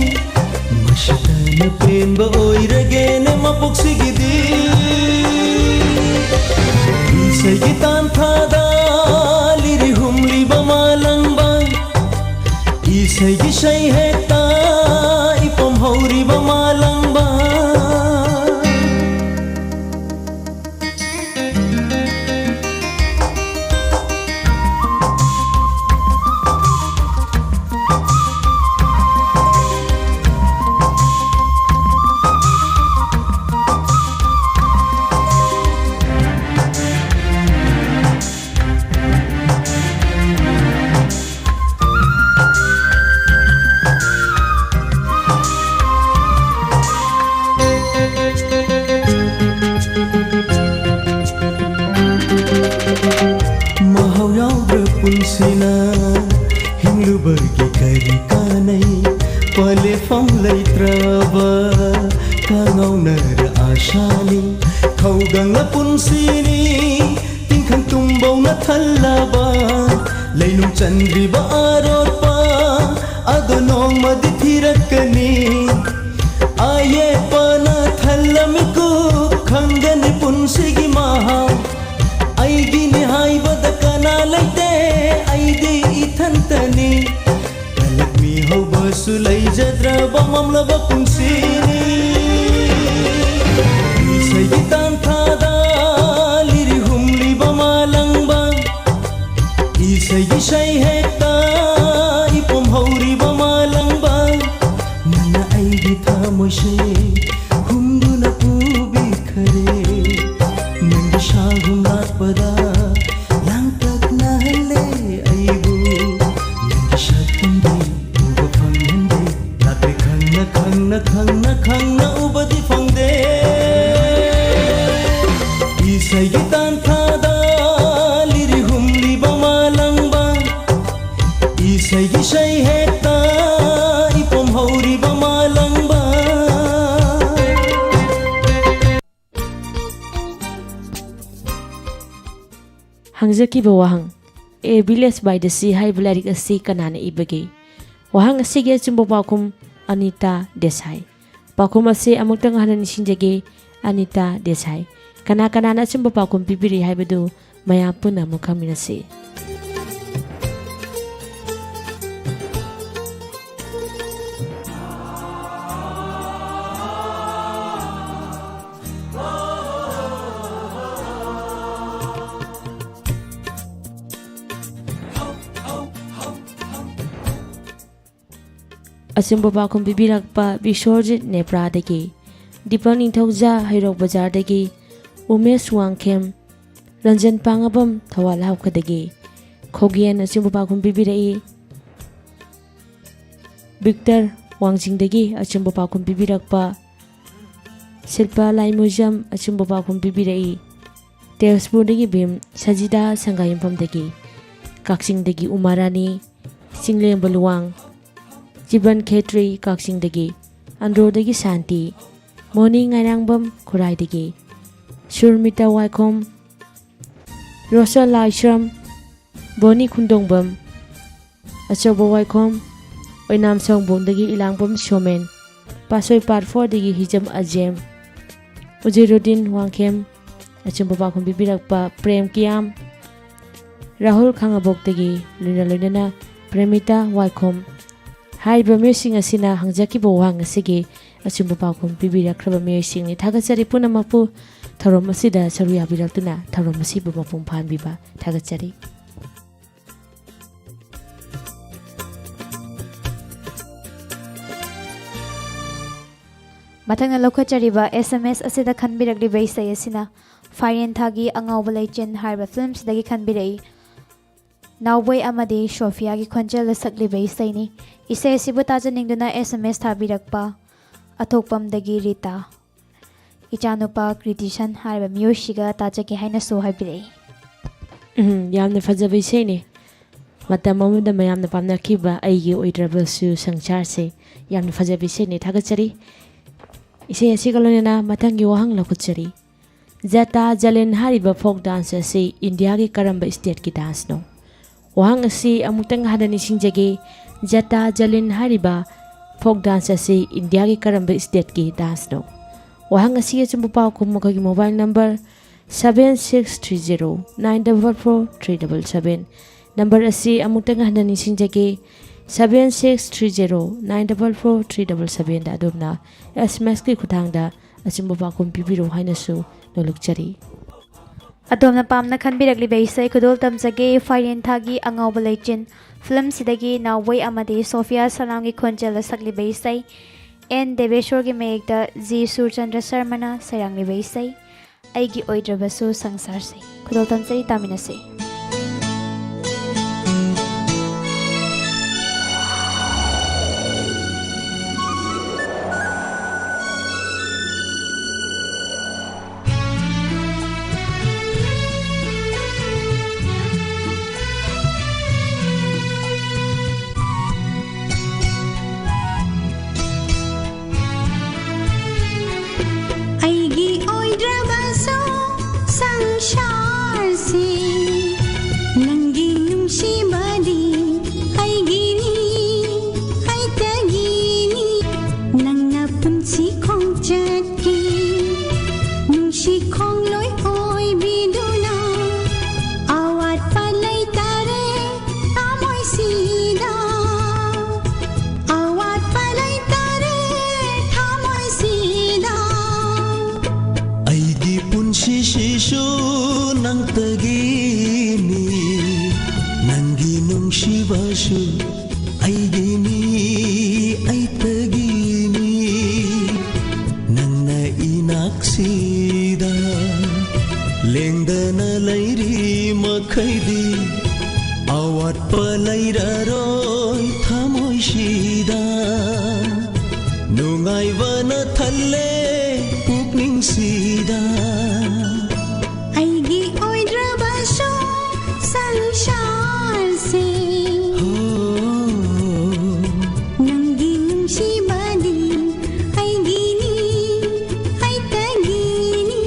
ꯃꯁꯤꯗꯅ ꯄꯦꯟꯕ ꯑꯣꯏꯔꯒꯦꯅꯦ ꯃꯄꯣꯛꯁꯤꯒꯤꯗꯤ꯫ ꯏꯁꯩꯒꯤ ꯇꯥꯟꯊꯥꯗ ꯂꯤꯔꯤ ꯍꯨꯝꯂꯤꯕ ꯃꯥꯂꯪꯕ꯫ ꯏꯁꯩꯒꯤ ꯏꯁꯩ ꯍꯦꯛꯇ ꯏꯄꯨꯝ ꯍꯧꯔꯤꯕ ꯃꯥꯂꯪꯕ꯫ ꯃꯍꯥꯎ ꯌꯥꯎꯗ꯭ꯔ ꯄꯨꯟꯁꯤꯅ ꯍꯤꯡꯂꯨꯕꯒꯤ ꯀꯔꯤ ꯀꯥꯟꯅꯩ? ꯄꯂꯦꯐꯝ ꯂꯩꯇ꯭ꯔꯕ ꯀꯥꯡꯉꯧꯅꯔ ꯑꯥꯁꯥꯅꯤ꯫ ꯊꯧꯒꯪꯂ ꯄꯨꯟꯁꯤꯅꯤ, ꯇꯤꯡꯈꯪ ꯇꯨꯝꯕꯧꯅ ꯊꯜꯂꯕ꯫ ꯂꯩꯅꯨꯡ ꯆꯟꯗ꯭ꯔꯤꯕ ꯑꯔꯣꯠꯄ ꯑꯗꯣ ꯅꯣꯡꯃꯗꯤ ꯊꯤꯔꯛꯀꯅꯤ꯫ ꯁꯨ ꯂꯩꯖꯗ꯭ꯔꯕ ꯃꯝꯂꯕ ꯄꯨꯟꯁꯤꯅꯤ꯫ ꯏꯁꯩꯒꯤ ꯇꯥꯟꯊꯥꯗ ꯂꯤꯔꯤ ꯍꯨꯝꯂꯤꯕ ꯃꯥꯂꯪꯕ, ꯏꯁꯩꯒꯤ ꯏꯁꯩ ꯍꯦꯛꯇ ꯏꯄꯣꯝ ꯍꯧꯔꯤꯕ ꯃꯥꯂꯪꯕ, ꯅꯪꯅ ꯑꯩꯒꯤ ꯊꯃꯣꯏꯁꯦ ꯍꯨꯝꯗꯨꯅ ꯄꯨꯕꯤꯈꯔꯦ꯫ ꯅꯪꯒꯤ ꯁꯥꯒꯨꯝ ꯂꯥꯛꯄꯗ ꯂꯥꯡꯇꯛꯅꯍꯜꯂꯦ ꯑꯩꯕꯨ꯫ ꯅꯪꯒꯤ ꯁꯛꯇꯝꯗꯤ ꯎꯕ ꯐꯪꯍꯟꯗꯦ꯫ ꯂꯥꯛꯂꯦ ꯈꯪꯅ ꯈꯪꯅ ꯈꯪꯅ ꯈꯪꯅ ꯎꯕꯗꯤ ꯐꯪꯗꯦ꯫ ꯏꯁꯩꯒꯤ ꯇꯥꯟꯊꯥꯗ ꯂꯤꯔꯤ ꯍꯨꯝꯂꯤꯕ ꯃꯥꯂꯪꯕ, ꯏꯁꯩꯒꯤ ꯏꯁꯩ ꯍꯦꯛꯇ ꯏꯄꯣꯝ ꯍꯧꯔꯤꯕ ꯃꯥꯂꯪꯕ꯫ ꯍꯪꯖꯈꯤꯕ ꯋꯥꯍꯪ, A Village by the Sea ꯍꯥꯏꯕ ꯂꯥꯏꯔꯤꯛ ꯑꯁꯤ ꯀꯅꯥꯅ ꯏꯕꯒꯦ? ꯋꯥꯍꯪ ꯑꯁꯤꯒꯤ ꯑꯆꯨꯝꯕ ꯄꯥꯎꯈꯨꯝ, ꯑꯅꯤꯇꯥ ꯗꯦꯁꯥꯏ꯫ ꯄꯥꯎꯈꯨꯝ ꯑꯁꯤ ꯑꯃꯨꯛꯇꯪ ꯍꯟꯅ ꯅꯤꯡꯁꯤꯡꯖꯒꯦ, ꯑꯅꯤꯇꯥ ꯗꯦꯁꯥꯏ꯫ ꯀꯅꯥ ꯀꯅꯥꯅ ꯑꯆꯨꯝꯕ ꯄꯥꯎꯈꯨꯝ ꯄꯤꯕꯤꯔꯤ ꯍꯥꯏꯕꯗꯨ ꯃꯌꯥꯝ ꯄꯨꯟꯅ ꯑꯃꯨꯛ ꯈꯪꯃꯤꯟꯅꯁꯤ꯫ ꯑꯆꯨꯝꯕ ꯄꯥꯎꯈꯨꯝ ꯄꯤꯕꯤꯔꯛꯄ ꯕꯤꯁ꯭ꯋꯔꯖꯤꯠ ꯅꯦꯄ꯭ꯔꯥꯗꯒꯤ, ꯗꯤꯄꯛ ꯅꯤꯡꯊꯧꯖꯥ ꯍꯩꯔꯣꯛ ꯕꯖꯥꯔꯗꯒꯤ, ꯎꯃꯦꯁ ꯋꯥꯡꯈꯦꯝ, ꯔꯟꯖꯟ ꯄꯥꯡꯉꯕꯝ ꯊꯧꯕꯥꯜ ꯍꯥꯎꯈꯗꯒꯤ, ꯈꯣꯒꯦꯟ ꯑꯆꯨꯝꯕ ꯄꯥꯎꯈꯨꯝ ꯄꯤꯕꯤꯔꯛꯏ꯫ ꯕꯤꯛꯇꯔ ꯋꯥꯡꯖꯤꯡꯗꯒꯤ ꯑꯆꯨꯝꯕ ꯄꯥꯎꯈꯨꯝ ꯄꯤꯕꯤꯔꯛꯄ, ꯁꯤꯜꯄꯥ ꯂꯥꯏꯃꯨꯖꯝ ꯑꯆꯨꯝꯕ ꯄꯥꯎꯈꯨꯝ ꯄꯤꯕꯤꯔꯛꯏ꯫ ꯇꯦꯖꯄꯨꯔꯗꯒꯤ ꯚꯤꯝ, ꯁꯖꯤꯗꯥ ꯁꯪꯒꯥꯌꯨꯝꯐꯝꯗꯒꯤ, ꯀꯛꯆꯤꯡꯗꯒꯤ ꯎꯃꯥ ꯔꯥꯅꯤ, ꯆꯤꯡꯂꯦꯝꯕ ꯂꯨꯋꯥꯡ, ꯖꯤꯕꯟ ꯈꯦꯇ꯭ꯔꯤ ꯀꯛꯆꯤꯡꯗꯒꯤ, ꯑꯟꯗ꯭ꯔꯣꯗꯒꯤ ꯁꯥꯟꯇꯤ, ꯃꯣꯅꯤ ꯉꯥꯏꯔꯥꯡꯕꯝ ꯈꯨꯔꯥꯏꯗꯒꯤ, ꯁꯨꯔꯃꯤꯇꯥ ꯋꯥꯏꯈꯣꯝ, ꯔꯣꯁꯟ ꯂꯥꯏꯁ꯭ꯔꯝ, ꯕꯣꯅꯤ ꯈꯨꯟꯗꯣꯡꯕꯝ, ꯑꯆꯧꯕ ꯋꯥꯏꯈꯣꯝ, ꯑꯣꯏꯅꯥꯝ ꯁꯥꯎꯕꯣꯡꯗꯒꯤ ꯏꯂꯥꯡꯕꯝ ꯁꯣꯃꯦꯟ, ꯄꯥꯠꯁꯣꯏ ꯄꯥꯔꯠ ꯐꯣꯔꯗꯒꯤ ꯍꯤꯖꯝ ꯑꯖꯦꯝ, ꯎꯖꯤꯔꯨꯗꯤꯟ ꯋꯥꯡꯈꯦꯝ, ꯑꯆꯨꯝꯕ ꯄꯥꯎꯈꯨꯝ ꯄꯤꯕꯤꯔꯛꯄ ꯄ꯭ꯔꯦꯝ ꯀꯤꯌꯥꯝ, ꯔꯥꯍꯨꯜ ꯈꯥꯉꯕꯣꯛꯇꯒꯤ ꯂꯣꯏꯅ ꯂꯣꯏꯅꯅ ꯄ꯭ꯔꯦꯃꯤꯇꯥ ꯋꯥꯏꯈꯣꯝ, ꯍꯥꯏꯔꯤꯕ ꯃꯤꯑꯣꯏꯁꯤꯡ ꯑꯁꯤꯅ ꯍꯪꯖꯈꯤꯕ ꯋꯥꯍꯪ ꯑꯁꯤꯒꯤ ꯑꯆꯨꯝꯕ ꯄꯥꯎꯈꯨꯝ ꯄꯤꯕꯤꯔꯛꯈ꯭ꯔꯕ ꯃꯤꯑꯣꯏꯁꯤꯡꯅꯤ꯫ ꯊꯥꯒꯠꯆꯔꯤ ꯄꯨꯝꯅꯃꯛꯄꯨ ꯊꯧꯔꯝ ꯑꯁꯤꯗ ꯁꯔꯨꯛ ꯌꯥꯕꯤꯔꯛꯇꯨꯅ ꯊꯧꯔꯝ ꯑꯁꯤꯕꯨ ꯃꯄꯨꯡ ꯐꯥꯍꯟꯕꯤꯕ ꯊꯥꯒꯠꯆꯔꯤ꯫ ꯃꯊꯪꯅ ꯂꯧꯈꯠꯆꯔꯤꯕ S M S ꯑꯁꯤꯗ ꯈꯟꯕꯤꯔꯛꯂꯤꯕ ꯏꯁꯩ ꯑꯁꯤꯅ ꯐꯥꯏꯔꯦꯟ ꯊꯥꯒꯤ ꯑꯉꯥꯎꯕ ꯂꯩꯆꯤꯟ ꯍꯥꯏꯔꯤꯕ ꯐꯤꯂꯝꯁꯤꯗꯒꯤ ꯈꯟꯕꯤꯔꯛꯏ꯫ ꯅꯥꯎꯕꯣꯏ ꯑꯃꯗꯤ ꯁꯣꯐꯤꯌꯥꯒꯤ ꯈꯣꯟꯖꯦꯜꯗ ꯁꯛꯂꯤꯕ ꯏꯁꯩꯅꯤ꯫ ꯏꯁꯩ ꯑꯁꯤꯕꯨ ꯇꯥꯖꯅꯤꯡꯗꯨꯅ S M S ꯊꯥꯕꯤꯔꯛꯄ ꯑꯊꯣꯛꯄꯝꯗꯒꯤ ꯔꯤꯇꯥ, ꯏꯆꯥꯅꯨꯄꯥ ꯀ꯭ꯔꯤꯇꯤꯁꯟ ꯍꯥꯏꯔꯤꯕ ꯃꯤꯑꯣꯏꯁꯤꯒ ꯇꯥꯖꯒꯦ ꯍꯥꯏꯅꯁꯨ ꯍꯥꯏꯕꯤꯔꯛꯏ꯫ ꯎꯝ, ꯌꯥꯝꯅ ꯐꯖꯕ ꯏꯁꯩꯅꯤ꯫ ꯃꯇꯝ ꯑꯃꯗ ꯃꯌꯥꯝꯅ ꯄꯥꯝꯅꯈꯤꯕ ꯑꯩꯒꯤ ꯑꯣꯏꯗ꯭ꯔꯕꯁꯨ ꯁꯪꯁꯥꯔꯁꯦ ꯌꯥꯝꯅ ꯐꯖꯕ ꯏꯁꯩꯅꯤ꯫ ꯊꯥꯒꯠꯆꯔꯤ꯫ ꯏꯁꯩ ꯑꯁꯤꯒ ꯂꯣꯏꯅꯅ ꯃꯊꯪꯒꯤ ꯋꯥꯍꯪ ꯂꯧꯈꯠꯆꯔꯤ꯫ ꯖꯇꯥ ꯖꯂꯤꯟ ꯍꯥꯏꯔꯤꯕ ꯐꯣꯛ ꯗꯥꯟꯁ ꯑꯁꯤ ꯏꯟꯗꯤꯌꯥꯒꯤ ꯀꯔꯝꯕ ꯁ꯭ꯇꯦꯠꯀꯤ ꯗꯥꯟꯁꯅꯣ? ꯋꯥꯍꯪ ꯑꯁꯤ ꯑꯃꯨꯛꯇꯪ ꯍꯟꯅ ꯅꯤꯡꯁꯤꯡꯖꯒꯦ꯫ ꯖꯇꯥ ꯖꯂꯤꯟ ꯍꯥꯏꯔꯤꯕ ꯐꯣꯛ ꯗꯥꯟꯁ ꯑꯁꯤ ꯏꯟꯗꯤꯌꯥꯒꯤ ꯀꯔꯝꯕ ꯁ꯭ꯇꯦꯠꯀꯤ ꯗꯥꯟꯁꯅꯣ? ꯋꯥꯍꯪ ꯑꯁꯤꯒꯤ ꯑꯆꯨꯝꯕ ꯄꯥꯎꯈꯨꯝ ꯑꯩꯈꯣꯏꯒꯤ mobile number seven six three zero nine double four three double seven, number ꯑꯁꯤ ꯑꯃꯨꯛꯇꯪ ꯍꯟꯅ ꯅꯤꯡꯁꯤꯡꯖꯒꯦ, seven six three zero nine double four three double sevenꯗ ꯑꯗꯣꯝꯅ S M Sꯀꯤ ꯈꯨꯠꯊꯥꯡꯗ ꯑꯆꯨꯝꯕ ꯄꯥꯎꯈꯨꯝ ꯄꯤꯕꯤꯔꯣ ꯍꯥꯏꯅꯁꯨ ꯅꯣꯜꯂꯨꯛꯆꯔꯤ꯫ ꯑꯗꯣꯝꯅ ꯄꯥꯝꯅ ꯈꯟꯕꯤꯔꯛꯂꯤꯕ ꯏꯁꯩ ꯈꯨꯗꯣꯜ ꯇꯝꯖꯒꯦ, ꯐꯥꯏꯔꯦꯟ ꯊꯥꯒꯤ ꯑꯉꯥꯎꯕ ꯂꯩꯆꯤꯟ ꯐꯤꯂꯝꯁꯤꯗꯒꯤ ꯅꯥꯎꯕꯣꯏ ꯑꯃꯗꯤ ꯁꯣꯐꯤꯌꯥ ꯁꯂꯥꯝꯒꯤ ꯈꯣꯟꯖꯦꯜꯗ ꯁꯛꯂꯤꯕ ꯏꯁꯩ, N ꯗꯦꯕꯦꯁꯣꯔꯒꯤ ꯃꯌꯦꯛꯇ G ꯁꯨꯔꯆꯟꯗ꯭ꯔ ꯁꯔꯃꯅ ꯁꯩꯔꯥꯡꯂꯤꯕ ꯏꯁꯩ ꯑꯩꯒꯤ ꯑꯣꯏꯗ꯭ꯔꯕꯁꯨ ꯁꯪꯁꯥꯔꯁꯦ꯫ ꯈꯨꯗꯣꯜ ꯇꯝꯖꯔꯤ, ꯇꯥꯃꯤꯟꯅꯁꯤ꯫ ꯑꯩꯒꯤ ꯑꯣꯏꯗ꯭ꯔꯕꯁꯨ ꯁꯪꯁꯥꯔꯁꯤ ꯁꯤꯗ ꯅꯨꯡꯉꯥꯏꯕꯅ ꯊꯜꯂꯦ ꯄꯨꯛꯅꯤꯡꯁꯤꯗ꯫ ꯑꯩꯒꯤ ꯑꯣꯏꯗ꯭ꯔꯕꯁꯨ ꯁꯪꯁꯥꯔꯁꯦ꯫ ꯍꯣ꯫ ꯅꯪꯒꯤ ꯅꯨꯡꯁꯤꯕꯗꯤ ꯑꯩꯒꯤꯅꯤ, ꯑꯩꯇꯒꯤꯅꯤ꯫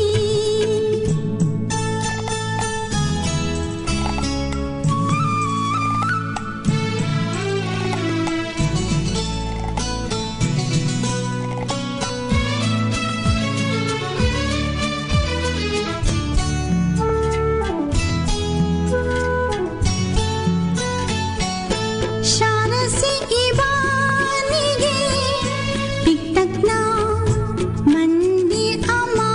ꯁꯥꯔꯁꯤ ꯏꯕꯥꯅꯤꯒꯤ ꯄꯤꯛꯇꯛꯅ ꯃꯟꯗꯤꯔ ꯑꯃ,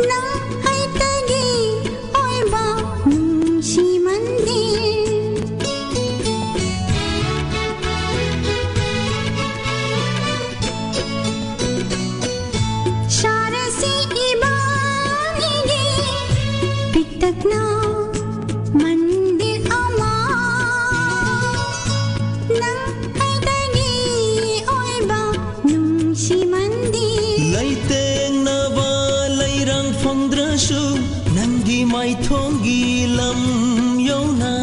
ꯅꯪ ꯑꯩꯇꯒꯤ ꯑꯣꯏꯕ ꯅꯨꯡꯁꯤ ꯃꯟꯗꯤꯔ꯫ ꯁꯥꯔꯁꯤ ꯏꯕꯥꯅꯤꯒꯤ ꯄꯤꯛꯇꯛꯅ ꯃꯟꯗꯤꯔ ꯑꯃ, ꯅꯪ ꯑꯩꯇꯒꯤ ꯑꯣꯏꯕ ꯅꯨꯡꯁꯤ ꯃꯟꯗꯤꯔ꯫ ꯂꯩꯇꯦꯡꯅꯕ ꯂꯩꯔꯥꯡ ꯐꯪꯗ꯭ꯔꯁꯨ, ꯅꯪꯒꯤ ꯃꯥꯏꯊꯣꯡꯒꯤ ꯂꯝ ꯌꯧꯅ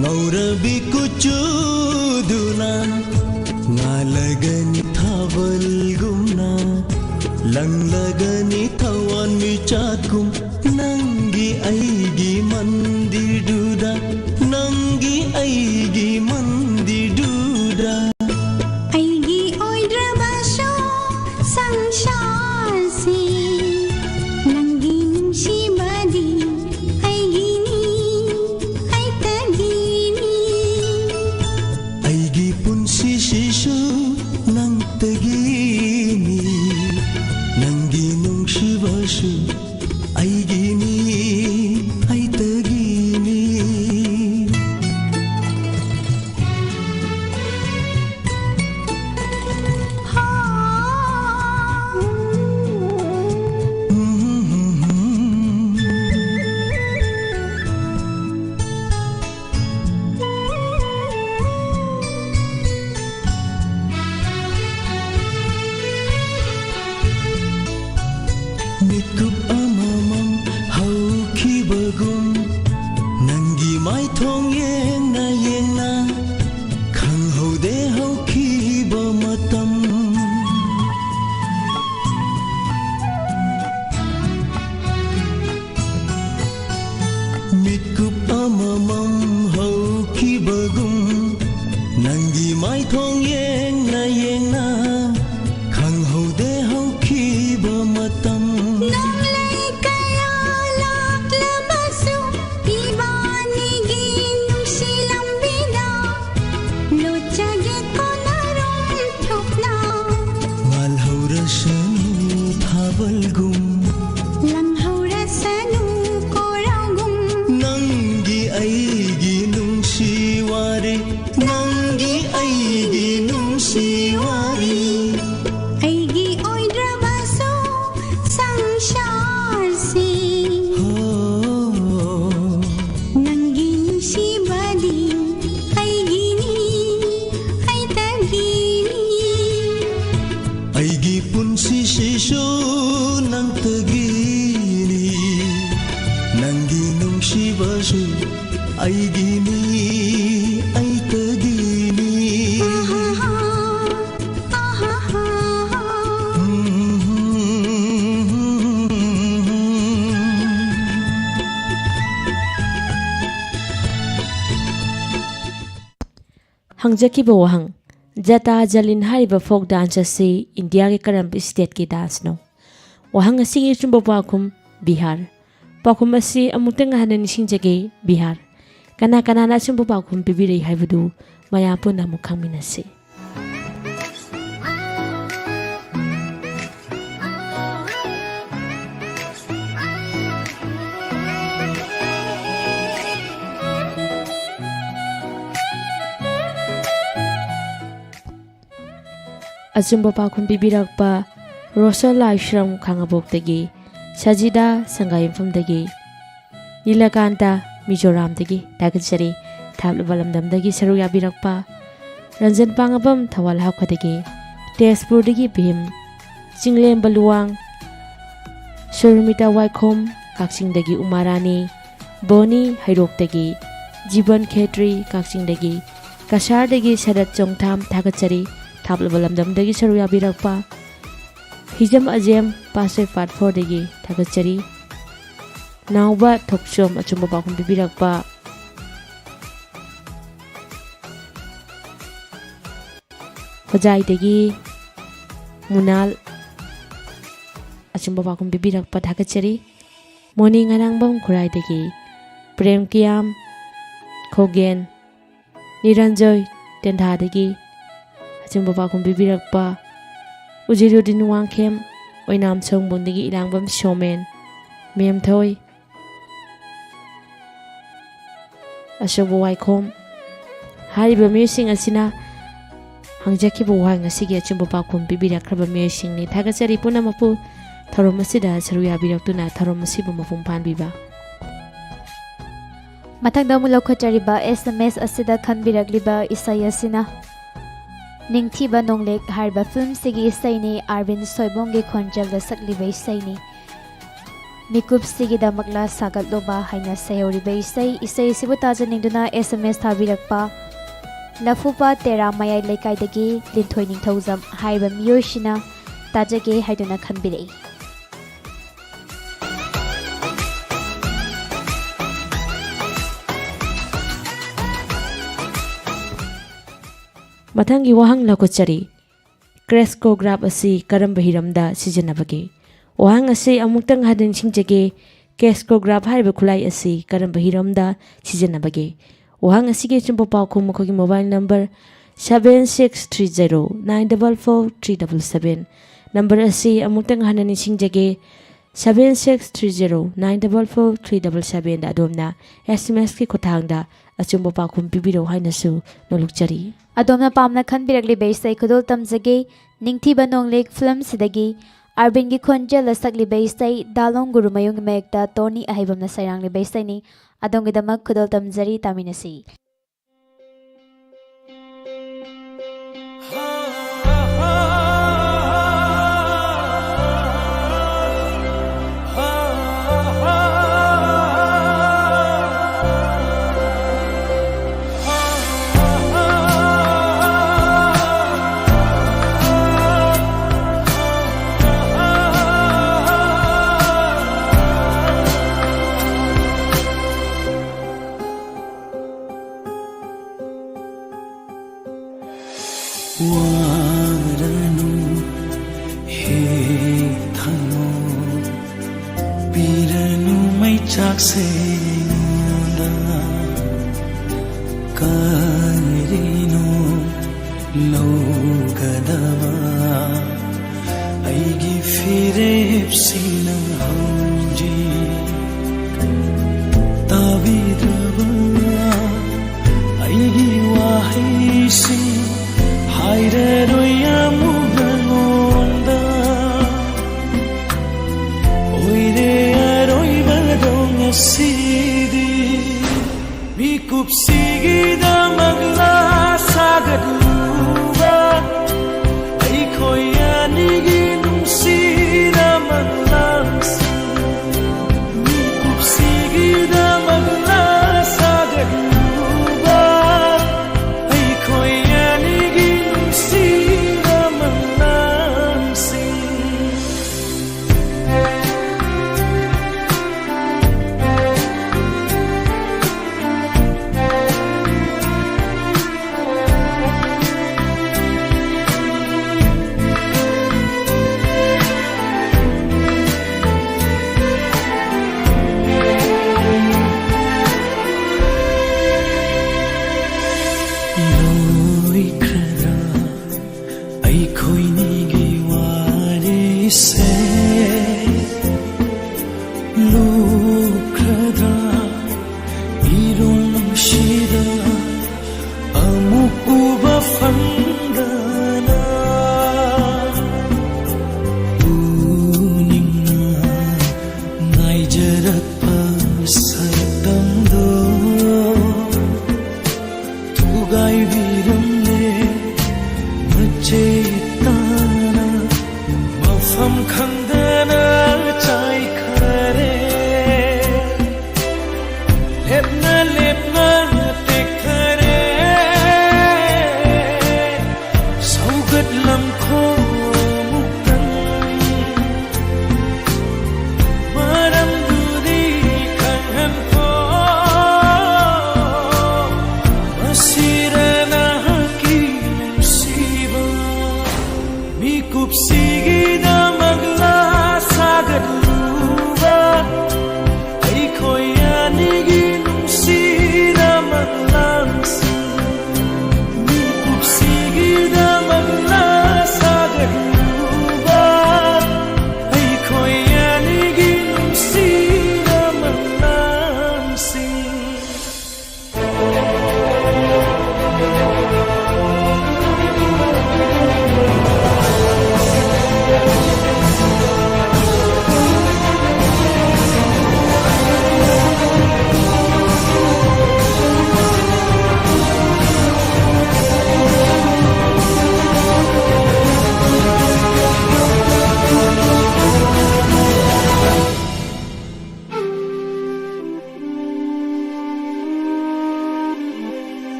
ꯉꯧꯔꯕꯤ ꯀꯨꯆꯨꯗꯨꯅ ꯉꯥꯜꯂꯒꯅꯤ ꯊꯥꯕꯜꯒꯨꯝꯅ, ꯂꯪꯂꯒꯅꯤ ꯊꯋꯥꯟ ꯃꯤꯆꯥꯛꯀꯨꯝ꯫ ꯅꯪꯒꯤ ꯑꯩꯒꯤ ꯃꯟꯗꯤꯔꯗꯨꯗ, ꯅꯪꯒꯤ ꯑꯩꯒꯤ ꯃꯟꯗꯤꯔꯗꯨꯗ꯫ ꯑꯩꯒꯤ ꯑꯣꯏꯗ꯭ꯔꯕꯁꯨ ꯁꯪꯁꯥꯔꯁꯤ, ꯅꯪꯒꯤ ꯅꯨꯡꯁꯤꯕꯗꯤ ꯑꯩꯒꯤꯅꯤ, ꯑꯩꯇꯒꯤꯅꯤ꯫ ꯑꯩꯒꯤ ꯄꯨꯟꯁꯤꯁꯤꯁꯨ ꯅꯪꯇꯒꯤꯅꯤ, ꯅꯪꯒꯤ ꯅꯨꯡꯁꯤꯕꯁꯨ ꯑꯩꯒꯤ ꯅꯪꯒꯤ ꯃꯥꯏꯊꯣꯡ ꯌꯦꯡꯅ ꯌꯦꯡꯅ ꯈꯪꯍꯧꯗꯦ ꯍꯧꯈꯤꯕ ꯃꯇꯝ꯫ ꯅꯣꯡꯂꯩ ꯀꯌꯥ ꯂꯥꯛꯂꯕꯁꯨ ꯏꯕꯥꯅꯤꯒꯤ ꯅꯨꯡꯁꯤ ꯂꯝꯕꯤꯗ ꯂꯣꯠꯆꯒꯦ ꯀꯣꯟꯅꯔꯣꯝ ꯊꯣꯛꯅ꯫ ꯉꯥꯜꯍꯧꯔꯁꯅꯨ ꯊꯥꯕꯜꯒꯨꯝ꯫ ꯂꯪꯍꯧꯔꯁꯅꯨ ꯀꯣꯔꯧꯒꯨꯝ꯫ ꯅꯪꯒꯤ ꯑꯩꯒꯤ ꯅꯨꯡꯁꯤ ꯋꯥꯔꯤ꯫ ꯅꯪꯒꯤ ꯑꯩꯒꯤ ꯅꯨꯡꯁꯤ ꯋꯥꯔꯤ꯫ ꯑꯩꯒꯤ ꯑꯣꯏꯗ꯭ꯔꯕꯁꯨ ꯁꯪꯁꯥꯔꯁꯤ꯫ ꯍꯣ꯫ ꯅꯪꯒꯤ ꯅꯨꯡꯁꯤꯕꯗꯤ ꯑꯩꯒꯤꯅꯤ, ꯑꯩꯇꯒꯤꯅꯤ꯫ ꯑꯩꯒꯤ ꯄꯨꯟꯁꯤꯁꯤꯁꯨ ꯅꯪꯇꯒꯤꯅꯤ꯫ ꯅꯪꯒꯤ ꯅꯨꯡꯁꯤꯕꯁꯨ ꯑꯩꯒꯤꯅꯤ, ꯑꯩꯇꯒꯤꯅꯤ꯫ ꯍꯪꯖꯈꯤꯕ ꯋꯥꯍꯪ, ꯖꯇꯥ ꯖꯂꯤꯟ ꯍꯥꯏꯔꯤꯕ ꯐꯣꯛ ꯗꯥꯟꯁ ꯑꯁꯤ ꯏꯟꯗꯤꯌꯥꯒꯤ ꯀꯔꯝꯕ ꯁ꯭ꯇꯦꯠꯀꯤ ꯗꯥꯟꯁꯅꯣ? ꯋꯥꯍꯪ ꯑꯁꯤꯒꯤ ꯑꯆꯨꯝꯕ ꯄꯥꯎꯈꯨꯝ ꯕꯤꯍꯥꯔ꯫ ꯄꯥꯎꯈꯨꯝ ꯑꯁꯤ ꯑꯃꯨꯛꯇꯪ ꯍꯟꯅ ꯅꯤꯡꯁꯤꯡꯖꯒꯦ, ꯕꯤꯍꯥꯔ꯫ ꯀꯅꯥ ꯀꯅꯥꯅ ꯑꯆꯨꯝꯕ ꯄꯥꯎꯈꯨꯝ ꯄꯤꯕꯤꯔꯛꯏ ꯍꯥꯏꯕꯗꯨ ꯃꯌꯥꯝ ꯄꯨꯟꯅ ꯑꯃꯨꯛ ꯈꯪꯃꯤꯟꯅꯁꯤ꯫ ꯑꯆꯨꯝꯕ ꯄꯥꯎꯈꯨꯝ ꯄꯤꯕꯤꯔꯛꯄ ꯔꯣꯁꯟ ꯂꯥꯏꯁ꯭ꯔꯝ ꯈꯥꯉꯕꯣꯛꯇꯒꯤ, ꯁꯖꯤꯗꯥ ꯁꯪꯒꯥꯏꯌꯨꯝꯐꯝꯗꯒꯤ, ꯅꯤꯂꯀꯥꯟꯇ ꯃꯤꯖꯣꯔꯥꯝꯗꯒꯤ ꯊꯥꯒꯠꯆꯔꯤ꯫ ꯊꯥꯞꯂꯕ ꯂꯝꯗꯝꯗꯒꯤ ꯁꯔꯨꯛ ꯌꯥꯕꯤꯔꯛꯄ ꯔꯟꯖꯟ ꯄꯥꯡꯉꯕꯝ ꯊꯧꯕꯥꯜ ꯍꯥꯎꯈꯗꯒꯤ, ꯇꯦꯖꯄꯨꯔꯗꯒꯤ ꯚꯤꯝ, ꯆꯤꯡꯂꯦꯝꯕ ꯂꯨꯋꯥꯡ, ꯁꯨꯔꯃꯤꯇꯥ ꯋꯥꯏꯈꯣꯝ ꯀꯛꯆꯤꯡꯗꯒꯤ ꯎꯃꯥꯔꯥꯅꯤ, ꯕꯣꯅꯤ ꯍꯩꯔꯣꯛꯇꯒꯤ ꯖꯤꯕꯟ ꯈꯦꯇ꯭ꯔꯤ ꯀꯛꯆꯤꯡꯗꯒꯤ, ꯀꯁꯥꯔꯗꯒꯤ ꯁꯔꯠ ꯆꯣꯡꯊꯥꯝ ꯊꯥꯒꯠꯆꯔꯤ꯫ ꯊꯥꯞꯂꯕ ꯂꯝꯗꯝꯗꯒꯤ ꯁꯔꯨꯛ ꯌꯥꯕꯤꯔꯛꯄ ꯍꯤꯖꯝ ꯑꯖꯦꯝ ꯄꯥꯁꯣꯏ ꯄꯥꯠ ꯐꯣꯔꯗꯒꯤ ꯊꯥꯒꯠꯆꯔꯤ꯫ ꯅꯥꯎꯕ ꯊꯣꯛꯆꯣꯝ ꯑꯆꯨꯝꯕ ꯄꯥꯎꯈꯨꯝ ꯄꯤꯕꯤꯔꯛꯄ꯫ ꯍꯣꯖꯥꯏꯗꯒꯤ ꯃꯨꯅꯥꯜ ꯑꯆꯨꯝꯕ ꯄꯥꯎꯈꯨꯝ ꯄꯤꯕꯤꯔꯛꯄ ꯊꯥꯒꯠꯆꯔꯤ꯫ ꯃꯣꯅꯤ ꯉꯔꯥꯡꯕꯝ ꯈꯨꯔꯥꯏꯗꯒꯤ ꯄ꯭ꯔꯦꯝ ꯀꯤꯌꯥꯝ ꯈꯣꯒꯦꯟ ꯅꯤꯔꯟꯖꯣꯏ ꯇꯦꯟꯊꯥꯗꯒꯤ ꯑꯆꯨꯝꯕ ꯄꯥꯎꯈꯨꯝ ꯄꯤꯕꯤꯔꯛꯄ ꯎꯖꯤꯔꯨꯗꯤꯟ ꯋꯥꯡꯈꯦꯝ ꯑꯣꯏꯅꯥꯝ ꯁꯣꯡꯕꯨꯡꯗꯒꯤ ꯏꯔꯥꯡꯕꯝ ꯁꯣꯃꯦꯟ ꯃꯦꯝꯊꯣꯏ ꯑꯆꯧꯕ ꯋꯥꯏꯈꯣꯝ ꯍꯥꯏꯔꯤꯕ ꯃꯤꯑꯣꯏꯁꯤꯡ ꯑꯁꯤꯅ ꯍꯪꯖꯈꯤꯕ ꯋꯥꯍꯪ ꯑꯁꯤꯒꯤ ꯑꯆꯨꯝꯕ ꯄꯥꯎꯈꯨꯝ ꯄꯤꯕꯤꯔꯛꯈ꯭ꯔꯕ ꯃꯤꯑꯣꯏꯁꯤꯡꯅꯤ꯫ ꯊꯥꯒꯠꯆꯔꯤ ꯄꯨꯝꯅꯃꯛꯄꯨ ꯊꯧꯔꯝ ꯑꯁꯤꯗ ꯁꯔꯨꯛ ꯌꯥꯕꯤꯔꯛꯇꯨꯅ ꯊꯧꯔꯝ ꯑꯁꯤꯕꯨ ꯃꯄꯨꯡ ꯐꯥꯍꯟꯕꯤꯕ꯫ ꯃꯊꯪꯗ ꯑꯃꯨꯛ ꯂꯧꯈꯠꯆꯔꯤꯕ S M S ꯑꯁꯤꯗ ꯈꯟꯕꯤꯔꯛꯂꯤꯕ ꯏꯁꯩ ꯑꯁꯤꯅ ꯅꯤꯡꯊꯤꯕ ꯅꯣꯡꯂꯦꯛ ꯍꯥꯏꯔꯤꯕ ꯐꯤꯂꯝꯁꯤꯒꯤ ꯏꯁꯩꯅꯤ꯫ ꯑꯥꯔꯕꯤꯟ ꯁꯣꯏꯕꯣꯡꯒꯤ ꯈꯣꯟꯖꯦꯜꯗ ꯁꯛꯂꯤꯕ ꯏꯁꯩꯅꯤ꯫ ꯃꯤꯀꯨꯞꯁꯤꯒꯤꯗꯃꯛꯂ ꯁꯥꯒꯠꯂꯨꯕ ꯍꯥꯏꯅ ꯁꯩꯍꯧꯔꯤꯕ ꯏꯁꯩ꯫ ꯏꯁꯩ ꯑꯁꯤꯕꯨ ꯇꯥꯖꯅꯤꯡꯗꯨꯅ S M S ꯊꯥꯕꯤꯔꯛꯄ ꯂꯐꯨꯄꯥꯠ ꯇꯦꯔꯥ ꯃꯌꯥꯏ ꯂꯩꯀꯥꯏꯗꯒꯤ ꯂꯤꯟꯊꯣꯏ ꯅꯤꯡꯊꯧꯖꯝ ꯍꯥꯏꯔꯤꯕ ꯃꯤꯑꯣꯏꯁꯤꯅ ꯇꯥꯖꯒꯦ ꯍꯥꯏꯗꯨꯅ ꯈꯟꯕꯤꯔꯛꯏ꯫ ꯃꯊꯪꯒꯤ ꯋꯥꯍꯪ ꯂꯧꯈꯠꯆꯔꯤ꯫ ꯀ꯭ꯔꯦꯁꯀꯣꯒ꯭ꯔꯥꯐ ꯑꯁꯤ ꯀꯔꯝꯕ ꯍꯤꯔꯝꯗ ꯁꯤꯖꯤꯟꯅꯕꯒꯦ? ꯋꯥꯍꯪ ꯑꯁꯤ ꯑꯃꯨꯛꯇꯪ ꯍꯟꯅ ꯅꯤꯡꯁꯤꯡꯖꯒꯦ꯫ ꯀ꯭ꯔꯦꯁꯀꯣꯒ꯭ꯔꯥꯐ ꯍꯥꯏꯔꯤꯕ ꯈꯨꯠꯂꯥꯏ ꯑꯁꯤ ꯀꯔꯝꯕ ꯍꯤꯔꯝꯗ ꯁꯤꯖꯤꯟꯅꯕꯒꯦ? ꯋꯥꯍꯪ ꯑꯁꯤꯒꯤ ꯑꯆꯨꯝꯕ ꯄꯥꯎꯈꯨꯝ ꯃꯈꯣꯏꯒꯤ mobile number seven six three zero nine double four three double seven number ꯑꯁꯤ ꯑꯃꯨꯛꯇꯪ ꯍꯟꯅ ꯅꯤꯡꯁꯤꯡꯖꯒꯦ꯫ Seven six three zero nine double four three double sevenꯗ ꯑꯗꯣꯝꯅ S M Sꯀꯤ ꯈꯨꯠꯊꯥꯡꯗ ꯑꯆꯨꯝꯕ ꯄꯥꯎꯈꯨꯝ ꯄꯤꯕꯤꯔꯛꯎ ꯍꯥꯏꯅꯁꯨ ꯅꯣꯜꯂꯨꯛꯆꯔꯤ꯫ ꯑꯗꯣꯝꯅ ꯄꯥꯝꯅ ꯈꯟꯕꯤꯔꯛꯂꯤꯕ ꯏꯁꯩ ꯈꯨꯗꯣꯜ ꯇꯝꯖꯒꯦ꯫ ꯅꯤꯡꯊꯤꯕ ꯅꯣꯡꯂꯤꯛ ꯐꯤꯂꯝꯁꯤꯗꯒꯤ ꯑꯥꯔꯕꯤꯟꯒꯤ ꯈꯣꯟꯖꯦꯜꯗ ꯁꯛꯂꯤꯕ ꯏꯁꯩ ꯗꯥꯂꯣꯡ ꯒꯨꯔꯨꯃꯌꯨꯝꯒꯤ ꯃꯥꯌꯦꯛꯇ ꯇꯣꯅꯤ ꯑꯍꯩꯕꯝꯅ ꯁꯩꯔꯥꯡꯂꯤꯕ ꯏꯁꯩꯅꯤ꯫ ꯑꯗꯣꯝꯒꯤꯗꯃꯛ ꯈꯨꯗꯣꯜ ꯇꯝꯖꯔꯤ, ꯇꯥꯃꯤꯟꯅꯁꯤ꯫ ꯋꯥꯔꯅꯨ ꯍꯦ ꯊꯃꯣꯏ, ꯄꯤꯔꯅꯨ ꯃꯩꯆꯥꯛꯁꯦ ꯑꯩꯉꯣꯟꯗ꯫ ꯀꯔꯤꯅꯣ ꯂꯧꯒꯗꯕ ꯑꯩꯒꯤ ꯐꯤꯔꯦꯞꯁꯤꯅ ꯍꯧꯖꯤꯛ? ꯇꯥꯕꯤꯗ꯭ꯔꯕ ꯑꯩꯒꯤ ꯋꯥꯍꯩꯁꯤꯡ ꯍꯥꯏꯔꯔꯣꯏ ꯑꯃꯨꯛ ꯅꯉꯣꯟꯗ꯫ ꯑꯣꯏꯔꯦ ꯑꯔꯣꯏꯕꯗꯣ ꯉꯁꯤꯗꯤ꯫ ꯃꯤꯀꯨꯞꯁꯤꯒꯤꯗꯃꯛ ꯂꯥ ꯁꯥꯒꯠꯂꯨꯕ ꯑꯩꯈꯣꯏ ꯑꯅꯤꯒꯤ ꯅꯨꯡꯁꯤꯅ ꯃꯪꯂꯥꯟꯁꯤꯡ꯫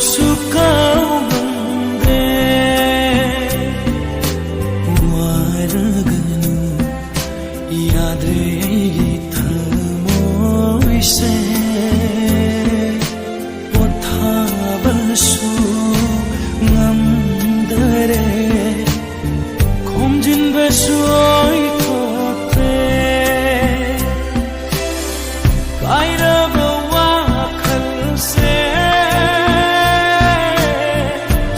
ꯁꯨ ꯀꯥꯎꯉꯝꯗꯦ꯫ ꯋꯥꯔꯒꯅꯨ, ꯌꯥꯗ꯭ꯔꯦ ꯑꯩꯒꯤ ꯊꯃꯣꯏꯁꯦ꯫ ꯄꯣꯊꯥꯕꯁꯨ ꯉꯝꯗꯔꯦ꯫ ꯈꯣꯝꯖꯤꯟꯕꯁꯨ ꯑꯣꯏꯊꯣꯛꯇꯦ꯫ ꯀꯥꯏꯔꯕ ꯋꯥꯈꯜꯁꯦ꯫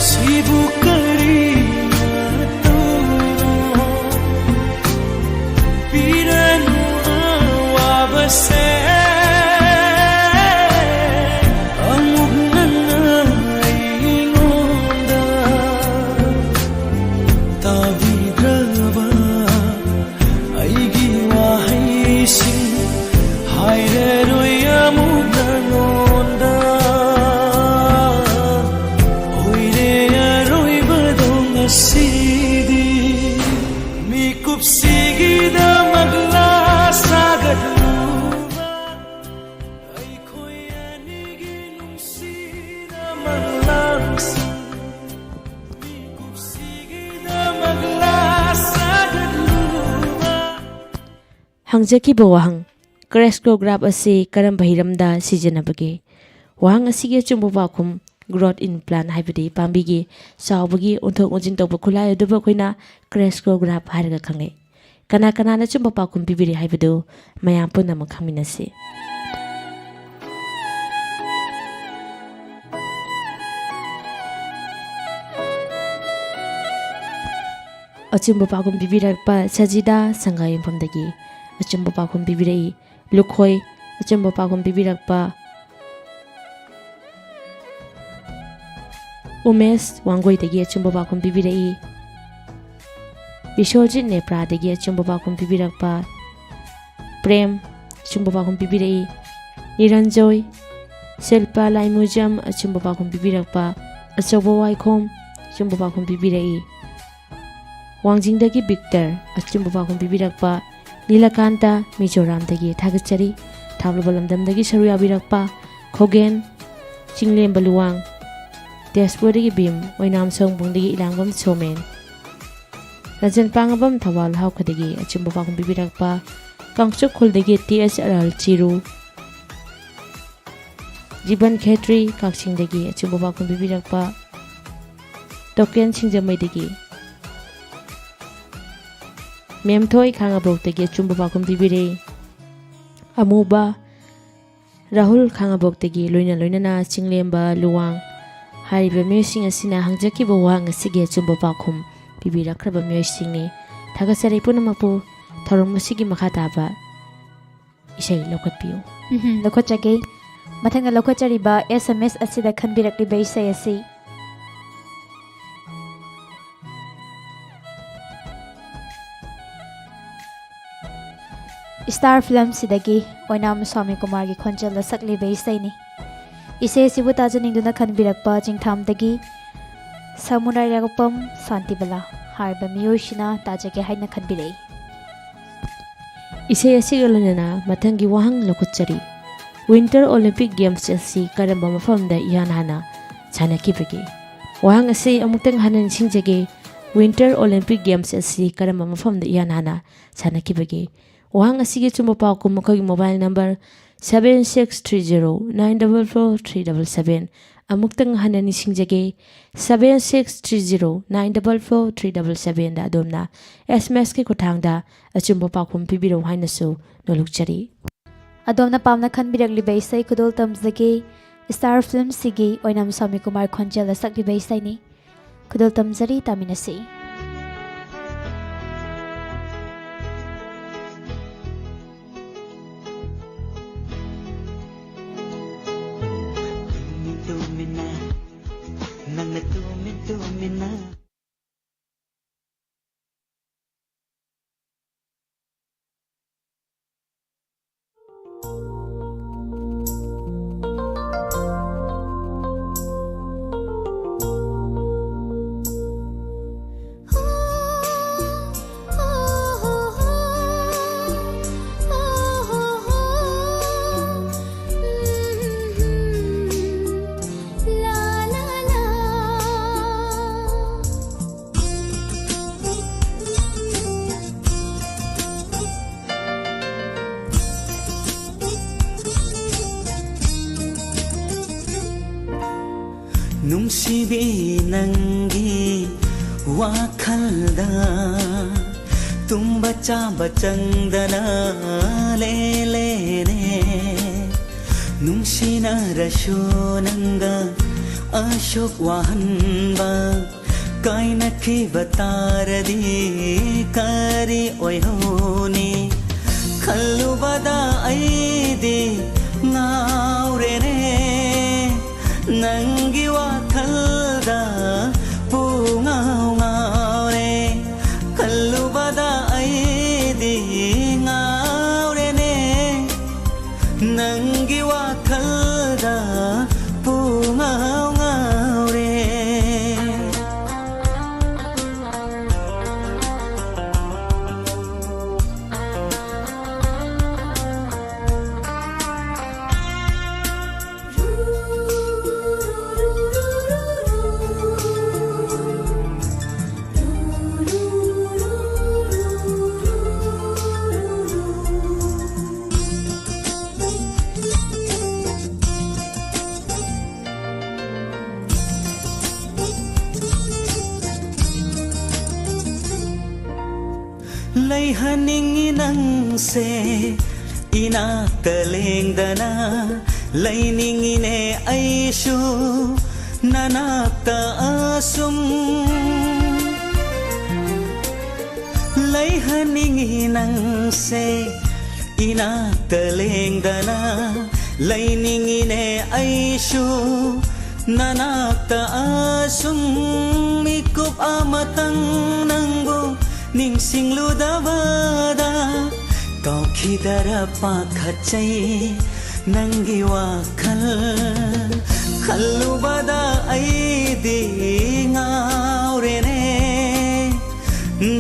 ꯁꯤꯕꯨ ꯀꯔꯤ ꯃꯇꯧꯅꯣ? ꯄꯤꯔꯅꯨ ꯑꯋꯥꯕꯁꯦ꯫ ꯑꯃꯨꯛ ꯍꯟꯅ ꯑꯩꯉꯣꯟꯗ ꯇꯥꯕꯤꯗ꯭ꯔꯕ ꯑꯩꯒꯤ ꯋꯥꯍꯩꯁꯤꯡ ꯍꯥꯏꯔꯔꯣꯏ ꯑꯃꯨꯛ ꯅꯉꯣꯟꯗ꯫ ꯑꯣꯏꯔꯦ ꯑꯔꯣꯏꯕꯗꯣ ꯉꯁꯤꯗꯤ꯫ ꯃꯤꯀꯨꯞꯁꯤꯒꯤꯗꯃꯛ ꯂꯥ ꯁꯥꯒꯠꯂꯨꯕ ꯑꯩꯈꯣꯏ ꯑꯅꯤꯒꯤ ꯅꯨꯡꯁꯤꯅ ꯃꯪꯂꯥꯟꯁꯤꯡ꯫ ꯃꯤꯀꯨꯞꯁꯤꯒꯤꯗꯃꯛ ꯂꯥ ꯁꯥꯒꯠꯂꯨꯕ꯫ ꯍꯪꯖꯈꯤꯕ ꯋꯥꯍꯪ, ꯀ꯭ꯔꯦꯁꯀꯣꯒ꯭ꯔꯥꯐ ꯑꯁꯤ ꯀꯔꯝꯕ ꯍꯤꯔꯝꯗ ꯁꯤꯖꯤꯟꯅꯕꯒꯦ? ꯋꯥꯍꯪ ꯑꯁꯤꯒꯤ ꯑꯆꯨꯝꯕ ꯄꯥꯎꯈꯨꯝ, growth in plant ꯍꯥꯏꯕꯗꯤ ꯄꯥꯝꯕꯤꯒꯤ ꯆꯥꯎꯕꯒꯤ ꯑꯣꯟꯊꯣꯛ ꯑꯣꯟꯁꯤꯟ ꯇꯧꯕ ꯈꯨꯠꯂꯥꯏ ꯑꯗꯨꯕꯨ ꯑꯩꯈꯣꯏꯅ ꯀ꯭ꯔꯦꯁꯀꯣꯒ꯭ꯔꯥꯐ ꯍꯥꯏꯔꯒ ꯈꯪꯅꯩ꯫ ꯀꯅꯥ ꯀꯅꯥꯅ ꯑꯆꯨꯝꯕ ꯄꯥꯎꯈꯨꯝ ꯄꯤꯕꯤꯔꯤ ꯍꯥꯏꯕꯗꯨ ꯃꯌꯥꯝ ꯄꯨꯝꯅꯃꯛ ꯈꯪꯃꯤꯟꯅꯁꯤ꯫ ꯑꯆꯨꯝꯕ ꯄꯥꯎꯈꯨꯝ ꯄꯤꯕꯤꯔꯛꯄ ꯁꯖꯤꯗꯥ ꯁꯪꯒꯥꯌꯨꯝꯐꯝꯗꯒꯤ ꯑꯆꯨꯝꯕ ꯄꯥꯎꯈꯨꯝ ꯄꯤꯕꯤꯔꯛꯏ꯫ ꯂꯨꯈꯣꯏ꯫ ꯑꯆꯨꯝꯕ ꯄꯥꯎꯈꯨꯝ ꯄꯤꯕꯤꯔꯛꯄ ꯎꯃꯦꯁ ꯋꯥꯡꯒꯣꯏꯗꯒꯤ ꯑꯆꯨꯝꯕ ꯄꯥꯎꯈꯨꯝ ꯄꯤꯕꯤꯔꯛꯏ꯫ ꯕꯤꯁ꯭ꯋꯖꯤꯠ ꯅꯦꯄ꯭ꯔꯥꯗꯒꯤ ꯑꯆꯨꯝꯕ ꯄꯥꯎꯈꯨꯝ ꯄꯤꯕꯤꯔꯛꯄ ꯄ꯭ꯔꯦꯝ꯫ ꯑꯆꯨꯝꯕ ꯄꯥꯎꯈꯨꯝ ꯄꯤꯕꯤꯔꯛꯏ꯫ ꯅꯤꯔꯟꯖꯣꯏ꯫ ꯁꯤꯜꯄꯥ ꯂꯥꯏꯃꯨꯖꯝ꯫ ꯑꯆꯨꯝꯕ ꯄꯥꯎꯈꯨꯝ ꯄꯤꯕꯤꯔꯛꯄ ꯑꯆꯧꯕ ꯋꯥꯏꯈꯣꯝ꯫ ꯑꯆꯨꯝꯕ ꯄꯥꯎꯈꯨꯝ ꯄꯤꯕꯤꯔꯛꯏ꯫ ꯋꯥꯡꯖꯤꯡꯗꯒꯤ ꯕꯤꯛꯇꯔ꯫ ꯑꯆꯨꯝꯕ ꯄꯥꯎꯈꯨꯝ ꯄꯤꯕꯤꯔꯛꯄ ꯅꯤꯂꯀꯥꯟꯇ, ꯃꯤꯖꯣꯔꯥꯝꯗꯒꯤ ꯊꯥꯒꯠꯆꯔꯤ꯫ ꯊꯥꯞꯂꯕ ꯂꯝꯗꯝꯗꯒꯤ ꯁꯔꯨꯛ ꯌꯥꯕꯤꯔꯛꯄ ꯈꯣꯒꯦꯟ, ꯆꯤꯡꯂꯦꯝꯕ ꯂꯨꯋꯥꯡ꯫ ꯇꯦꯖꯄꯨꯔꯗꯒꯤ ꯚꯤꯝ, ꯑꯣꯏꯅꯥꯝ ꯁꯣꯡꯕꯨꯡꯗꯒꯤ ꯏꯂꯥꯡꯕꯝ ꯁꯣꯃꯦꯟ, ꯔꯟꯖꯟ ꯄꯥꯡꯉꯕꯝ ꯊꯧꯕꯥꯜ ꯍꯥꯎꯈꯗꯒꯤ ꯑꯆꯨꯝꯕ ꯄꯥꯎꯈꯨꯝ ꯄꯤꯕꯤꯔꯛꯄ, ꯀꯥꯡꯆꯨꯞ ꯈꯨꯜꯗꯒꯤ ꯇꯤ ꯑꯦꯁ ꯑꯔꯥꯜ ꯆꯤꯔꯨ, ꯖꯤꯕꯟ ꯈꯦꯇ꯭ꯔꯤ ꯀꯛꯆꯤꯡꯗꯒꯤ ꯑꯆꯨꯝꯕ ꯄꯥꯎꯈꯨꯝ ꯄꯤꯕꯤꯔꯛꯄ, ꯇꯣꯀꯦꯟ ꯁꯤꯡꯖꯃꯩꯗꯒꯤ, ꯃꯦꯝꯊꯣꯏ ꯈꯥꯉꯕꯣꯛꯇꯒꯤ ꯑꯆꯨꯝꯕ ꯄꯥꯎꯈꯨꯝ ꯄꯤꯕꯤꯔꯛꯏ꯫ ꯑꯃꯨꯕ ꯔꯥꯍꯨꯜ ꯈꯥꯉꯕꯣꯛꯇꯒꯤ ꯂꯣꯏꯅ ꯂꯣꯏꯅꯅ ꯆꯤꯡꯂꯦꯝꯕ ꯂꯨꯋꯥꯡ ꯍꯥꯏꯔꯤꯕ ꯃꯤꯑꯣꯏꯁꯤꯡ ꯑꯁꯤꯅ ꯍꯪꯖꯈꯤꯕ ꯋꯥꯍꯪ ꯑꯁꯤꯒꯤ ꯑꯆꯨꯝꯕ ꯄꯥꯎꯈꯨꯝ ꯄꯤꯕꯤꯔꯛꯈ꯭ꯔꯕ ꯃꯤꯑꯣꯏꯁꯤꯡꯅꯤ꯫ ꯊꯥꯒꯠꯆꯔꯤ ꯄꯨꯝꯅꯃꯛꯄꯨ꯫ ꯊꯧꯔꯝ ꯑꯁꯤꯒꯤ ꯃꯈꯥ ꯇꯥꯕ ꯏꯁꯩ ꯂꯧꯈꯠꯄꯤꯌꯨ꯫ ꯎꯝꯍꯨꯝ, ꯂꯧꯈꯠꯆꯒꯦ꯫ ꯃꯊꯪꯗ ꯂꯧꯈꯠꯆꯔꯤꯕ ꯑꯦꯁ ꯑꯦꯝ ꯑꯦꯁ ꯑꯁꯤꯗ ꯈꯟꯕꯤꯔꯛꯂꯤꯕ ꯏꯁꯩ ꯑꯁꯤ ꯁ꯭ꯇꯥꯔ ꯐꯤꯂꯝꯁꯤꯗꯒꯤ ꯑꯣꯏꯅꯥꯝ ꯁ꯭ꯋꯥꯃꯤ ꯀꯨꯃꯥꯔꯒꯤ ꯈꯣꯟꯖꯦꯜꯗ ꯁꯛꯂꯤꯕ ꯏꯁꯩꯅꯤ꯫ ꯏꯁꯩ ꯑꯁꯤꯕꯨ ꯇꯥꯖꯅꯤꯡꯗꯨꯅ ꯈꯟꯕꯤꯔꯛꯄ ꯆꯤꯡꯊꯥꯝꯗꯒꯤ ꯁꯃꯨꯔꯥꯏ ꯔꯥꯒꯣꯄꯝ ꯁꯥꯟꯇꯤꯕꯂꯥ ꯍꯥꯏꯔꯤꯕ ꯃꯤꯑꯣꯏꯁꯤꯅ ꯇꯥꯖꯒꯦ ꯍꯥꯏꯅ ꯈꯟꯕꯤꯔꯛꯏ꯫ ꯏꯁꯩ ꯑꯁꯤꯒ ꯂꯣꯏꯅꯅ ꯃꯊꯪꯒꯤ ꯋꯥꯍꯪ ꯂꯧꯈꯠꯆꯔꯤ꯫ ꯋꯤꯟꯇꯔ ꯑꯣꯂꯤꯝꯄꯤꯛ ꯒꯦꯝꯁ ꯑꯁꯤ ꯀꯔꯝꯕ ꯃꯐꯝꯗ ꯏꯍꯥꯟ ꯍꯥꯟꯅ ꯁꯥꯟꯅꯈꯤꯕꯒꯦ? ꯋꯥꯍꯪ ꯑꯁꯤ ꯑꯃꯨꯛꯇꯪ ꯍꯟꯅ ꯅꯤꯡꯁꯤꯡꯖꯒꯦ꯫ ꯋꯤꯟꯇꯔ ꯑꯣꯂꯤꯝꯄꯤꯛ ꯒꯦꯝꯁ ꯑꯁꯤ ꯀꯔꯝꯕ ꯃꯐꯝꯗ ꯏꯍꯥꯟ ꯍꯥꯟꯅ ꯁꯥꯟꯅꯈꯤꯕꯒꯦ? ꯋꯥꯍꯪ ꯑꯁꯤꯒꯤ ꯑꯆꯨꯝꯕ ꯄꯥꯎꯈꯨꯝ ꯑꯩꯈꯣꯏꯒꯤ mobile number seven six three zero nine double four three double seven, ꯑꯃꯨꯛꯇꯪ ꯍꯟꯅ ꯅꯤꯡꯁꯤꯡꯖꯒꯦ, seven six three zero nine double four three double sevenꯗ ꯑꯗꯣꯝꯅ ꯑꯦꯁ ꯑꯦꯝ ꯑꯦꯁꯀꯤ ꯈꯨꯠꯊꯥꯡꯗ ꯑꯆꯨꯝꯕ ꯄꯥꯎꯈꯨꯝ ꯄꯤꯕꯤꯔꯛꯎ ꯍꯥꯏꯅꯁꯨ ꯅꯣꯜꯂꯨꯛꯆꯔꯤ꯫ ꯑꯗꯣꯝꯅ ꯄꯥꯝꯅ ꯈꯟꯕꯤꯔꯛꯂꯤꯕ ꯏꯁꯩ ꯈꯨꯗꯣꯜ ꯇꯝꯖꯒꯦ, ꯁ꯭ꯇꯥꯔ ꯐꯤꯂꯝꯁꯤꯒꯤ ꯑꯣꯏꯅꯥꯝ ꯁ꯭ꯋꯥꯃꯤ ꯀꯨꯃꯥꯔ ꯈꯣꯟꯖꯦꯜꯗ ꯁꯛꯂꯤꯕ ꯏꯁꯩꯅꯤ꯫ ꯈꯨꯗꯣꯜ ꯇꯝꯖꯔꯤ, ꯇꯥꯃꯤꯟꯅꯁꯤ꯫ ꯇꯨꯃꯤꯟ ꯇꯨꯃꯤꯟꯅ, ꯅꯪꯅ ꯇꯨꯃꯤꯟ ꯇꯨꯃꯤꯟꯅ꯫ ꯅꯨꯡꯁꯤꯕꯤ, ꯅꯪꯒꯤ ꯋꯥꯈꯜꯗ ꯇꯨꯝꯕ ꯆꯥꯕ ꯆꯪꯗꯅ ꯂꯦꯂꯦꯅꯦ꯫ ꯅꯨꯡꯁꯤꯅꯔꯁꯨ ꯅꯪꯒ ꯑꯁꯨꯛ ꯋꯥꯍꯟꯕ ꯀꯥꯏꯅꯈꯤꯕ ꯇꯥꯔꯗꯤ ꯀꯔꯤ ꯑꯣꯏꯍꯧꯅꯤ? ꯈꯜꯂꯨꯕꯗ ꯑꯩꯗꯤ ꯉꯥꯎꯔꯦꯅꯦ꯫ ꯅꯪꯒꯤ ꯋꯥꯈꯜꯗ ꯄꯨꯡꯉꯥꯎ ꯉꯥꯎꯔꯦ꯫ ꯈꯜꯂꯨꯕꯗ ꯑꯩꯗꯤ ꯉꯥꯎꯔꯦꯅꯦ꯫ ꯅꯪꯒꯤ ꯋꯥꯈꯜꯗ ꯄꯨꯡꯉꯥꯎ ꯉꯥꯎꯔꯦ꯫ ꯂꯩꯍꯟꯅꯤꯡꯉꯤ ꯅꯪꯁꯦ ꯏꯅꯥꯛꯇ ꯂꯦꯡꯗꯅ, ꯂꯩꯅꯤꯡꯉꯤꯅꯦ ꯑꯩꯁꯨ ꯅꯅꯥꯛꯇ ꯑꯁꯨꯝ꯫ ꯂꯩꯍꯟꯅꯤꯡꯉꯤ ꯅꯪꯁꯦ ꯏꯅꯥꯛꯇ ꯂꯦꯡꯗꯅ, ꯂꯩꯅꯤꯡꯉꯤꯅꯦ ꯑꯩꯁꯨ ꯅꯅꯥꯛꯇ ꯑꯁꯨꯝ꯫ ꯃꯤꯀꯨꯞ ꯑꯃꯇꯪ ꯅꯪꯕꯨ ꯅꯤꯡꯁꯤꯡꯂꯨꯗꯕꯗ ꯀꯥꯎꯈꯤꯗꯔ ꯄꯥꯈꯠꯆꯩ ꯅꯪꯒꯤ ꯋꯥꯈꯜ꯫ ꯈꯜꯂꯨꯕꯗ ꯑꯩꯗꯤ ꯉꯥꯎꯔꯦꯅꯦ꯫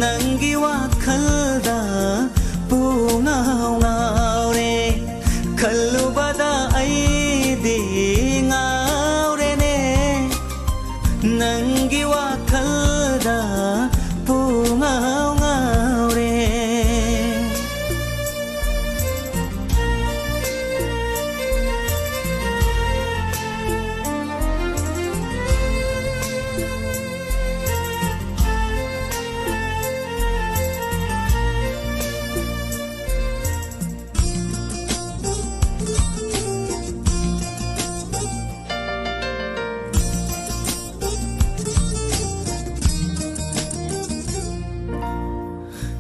ꯅꯪꯒꯤ ꯋꯥꯈꯜꯗ ꯄꯨꯡꯉꯥꯎ ꯉꯥꯎꯔꯦ꯫ ꯈꯜꯂꯨꯕꯗ ꯑꯩꯗꯤ ꯉꯥꯎꯔꯦꯅꯦ꯫ ꯅꯪꯒꯤ ꯋꯥꯈꯜꯗ ꯄꯨꯡꯉꯥꯎ ꯉꯥꯎꯔꯦ꯫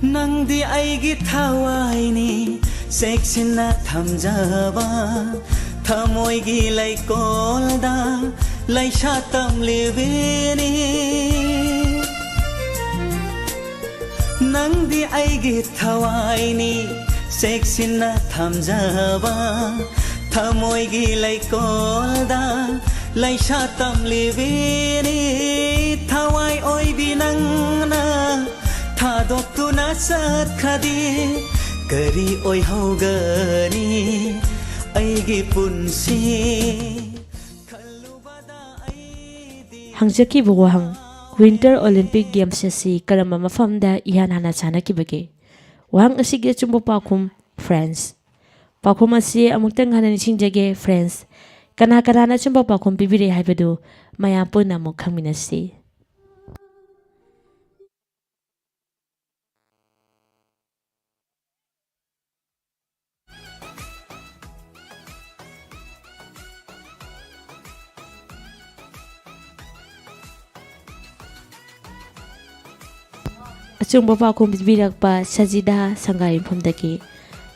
ꯅꯪꯗꯤ ꯑꯩꯒꯤ ꯊꯋꯥꯏꯅꯤ, ꯆꯦꯛꯁꯤꯟꯅ ꯊꯝꯖꯕ, ꯊꯃꯣꯏꯒꯤ ꯂꯩꯀꯣꯜꯗ ꯂꯩꯁꯥ ꯇꯝꯂꯤꯕꯤꯅꯤ꯫ ꯅꯪꯗꯤ ꯑꯩꯒꯤ ꯊꯋꯥꯏꯅꯤ, ꯆꯦꯛꯁꯤꯟꯅ ꯊꯝꯖꯕ, ꯊꯃꯣꯏꯒꯤ ꯂꯩꯀꯣꯜꯗ ꯂꯩꯁꯥ ꯇꯝꯂꯤꯕꯤꯅꯤ꯫ ꯊꯋꯥꯏ ꯑꯣꯏꯕꯤ ꯅꯪꯅ ꯊꯥꯗꯣꯛꯇꯨꯅ ꯆꯠꯈ꯭ꯔꯗꯤ ꯀꯔꯤ ꯑꯣꯏꯍꯧꯒꯅꯤ ꯑꯩꯒꯤ ꯄꯨꯟꯁꯤ? ꯈꯜꯂꯨꯕꯗ ꯑꯩꯗꯤ ꯍꯪꯖꯈꯤꯕ ꯋꯥꯍꯪ, Winter Olympic Games ꯑꯁꯤ ꯀꯔꯝꯕ ꯃꯐꯝꯗ ꯏꯍꯥꯟ ꯍꯥꯟꯅ ꯁꯥꯟꯅꯈꯤꯕꯒꯦ? ꯋꯥꯍꯪ ꯑꯁꯤꯒꯤ ꯑꯆꯨꯝꯕ ꯄꯥꯎꯈꯨꯝ, France꯫ ꯄꯥꯎꯈꯨꯝ ꯑꯁꯤ ꯑꯃꯨꯛꯇꯪ ꯍꯟꯅ ꯅꯤꯡꯁꯤꯡꯖꯒꯦ, France꯫ ꯀꯅꯥ ꯀꯅꯥꯅ ꯑꯆꯨꯝꯕ ꯄꯥꯎꯈꯨꯝ ꯄꯤꯕꯤꯔꯦ ꯍꯥꯏꯕꯗꯨ ꯃꯌꯥꯝ ꯄꯨꯟꯅ ꯑꯃꯨꯛ ꯈꯪꯃꯤꯟꯅꯁꯤ꯫ ꯑꯆꯨꯝꯕ ꯄꯥꯎꯈꯨꯝ ꯄꯤꯕꯤꯔꯛꯄ ꯁꯖꯤꯗꯥ ꯁꯪꯒꯥꯏꯌꯨꯝꯐꯝꯗꯒꯤ,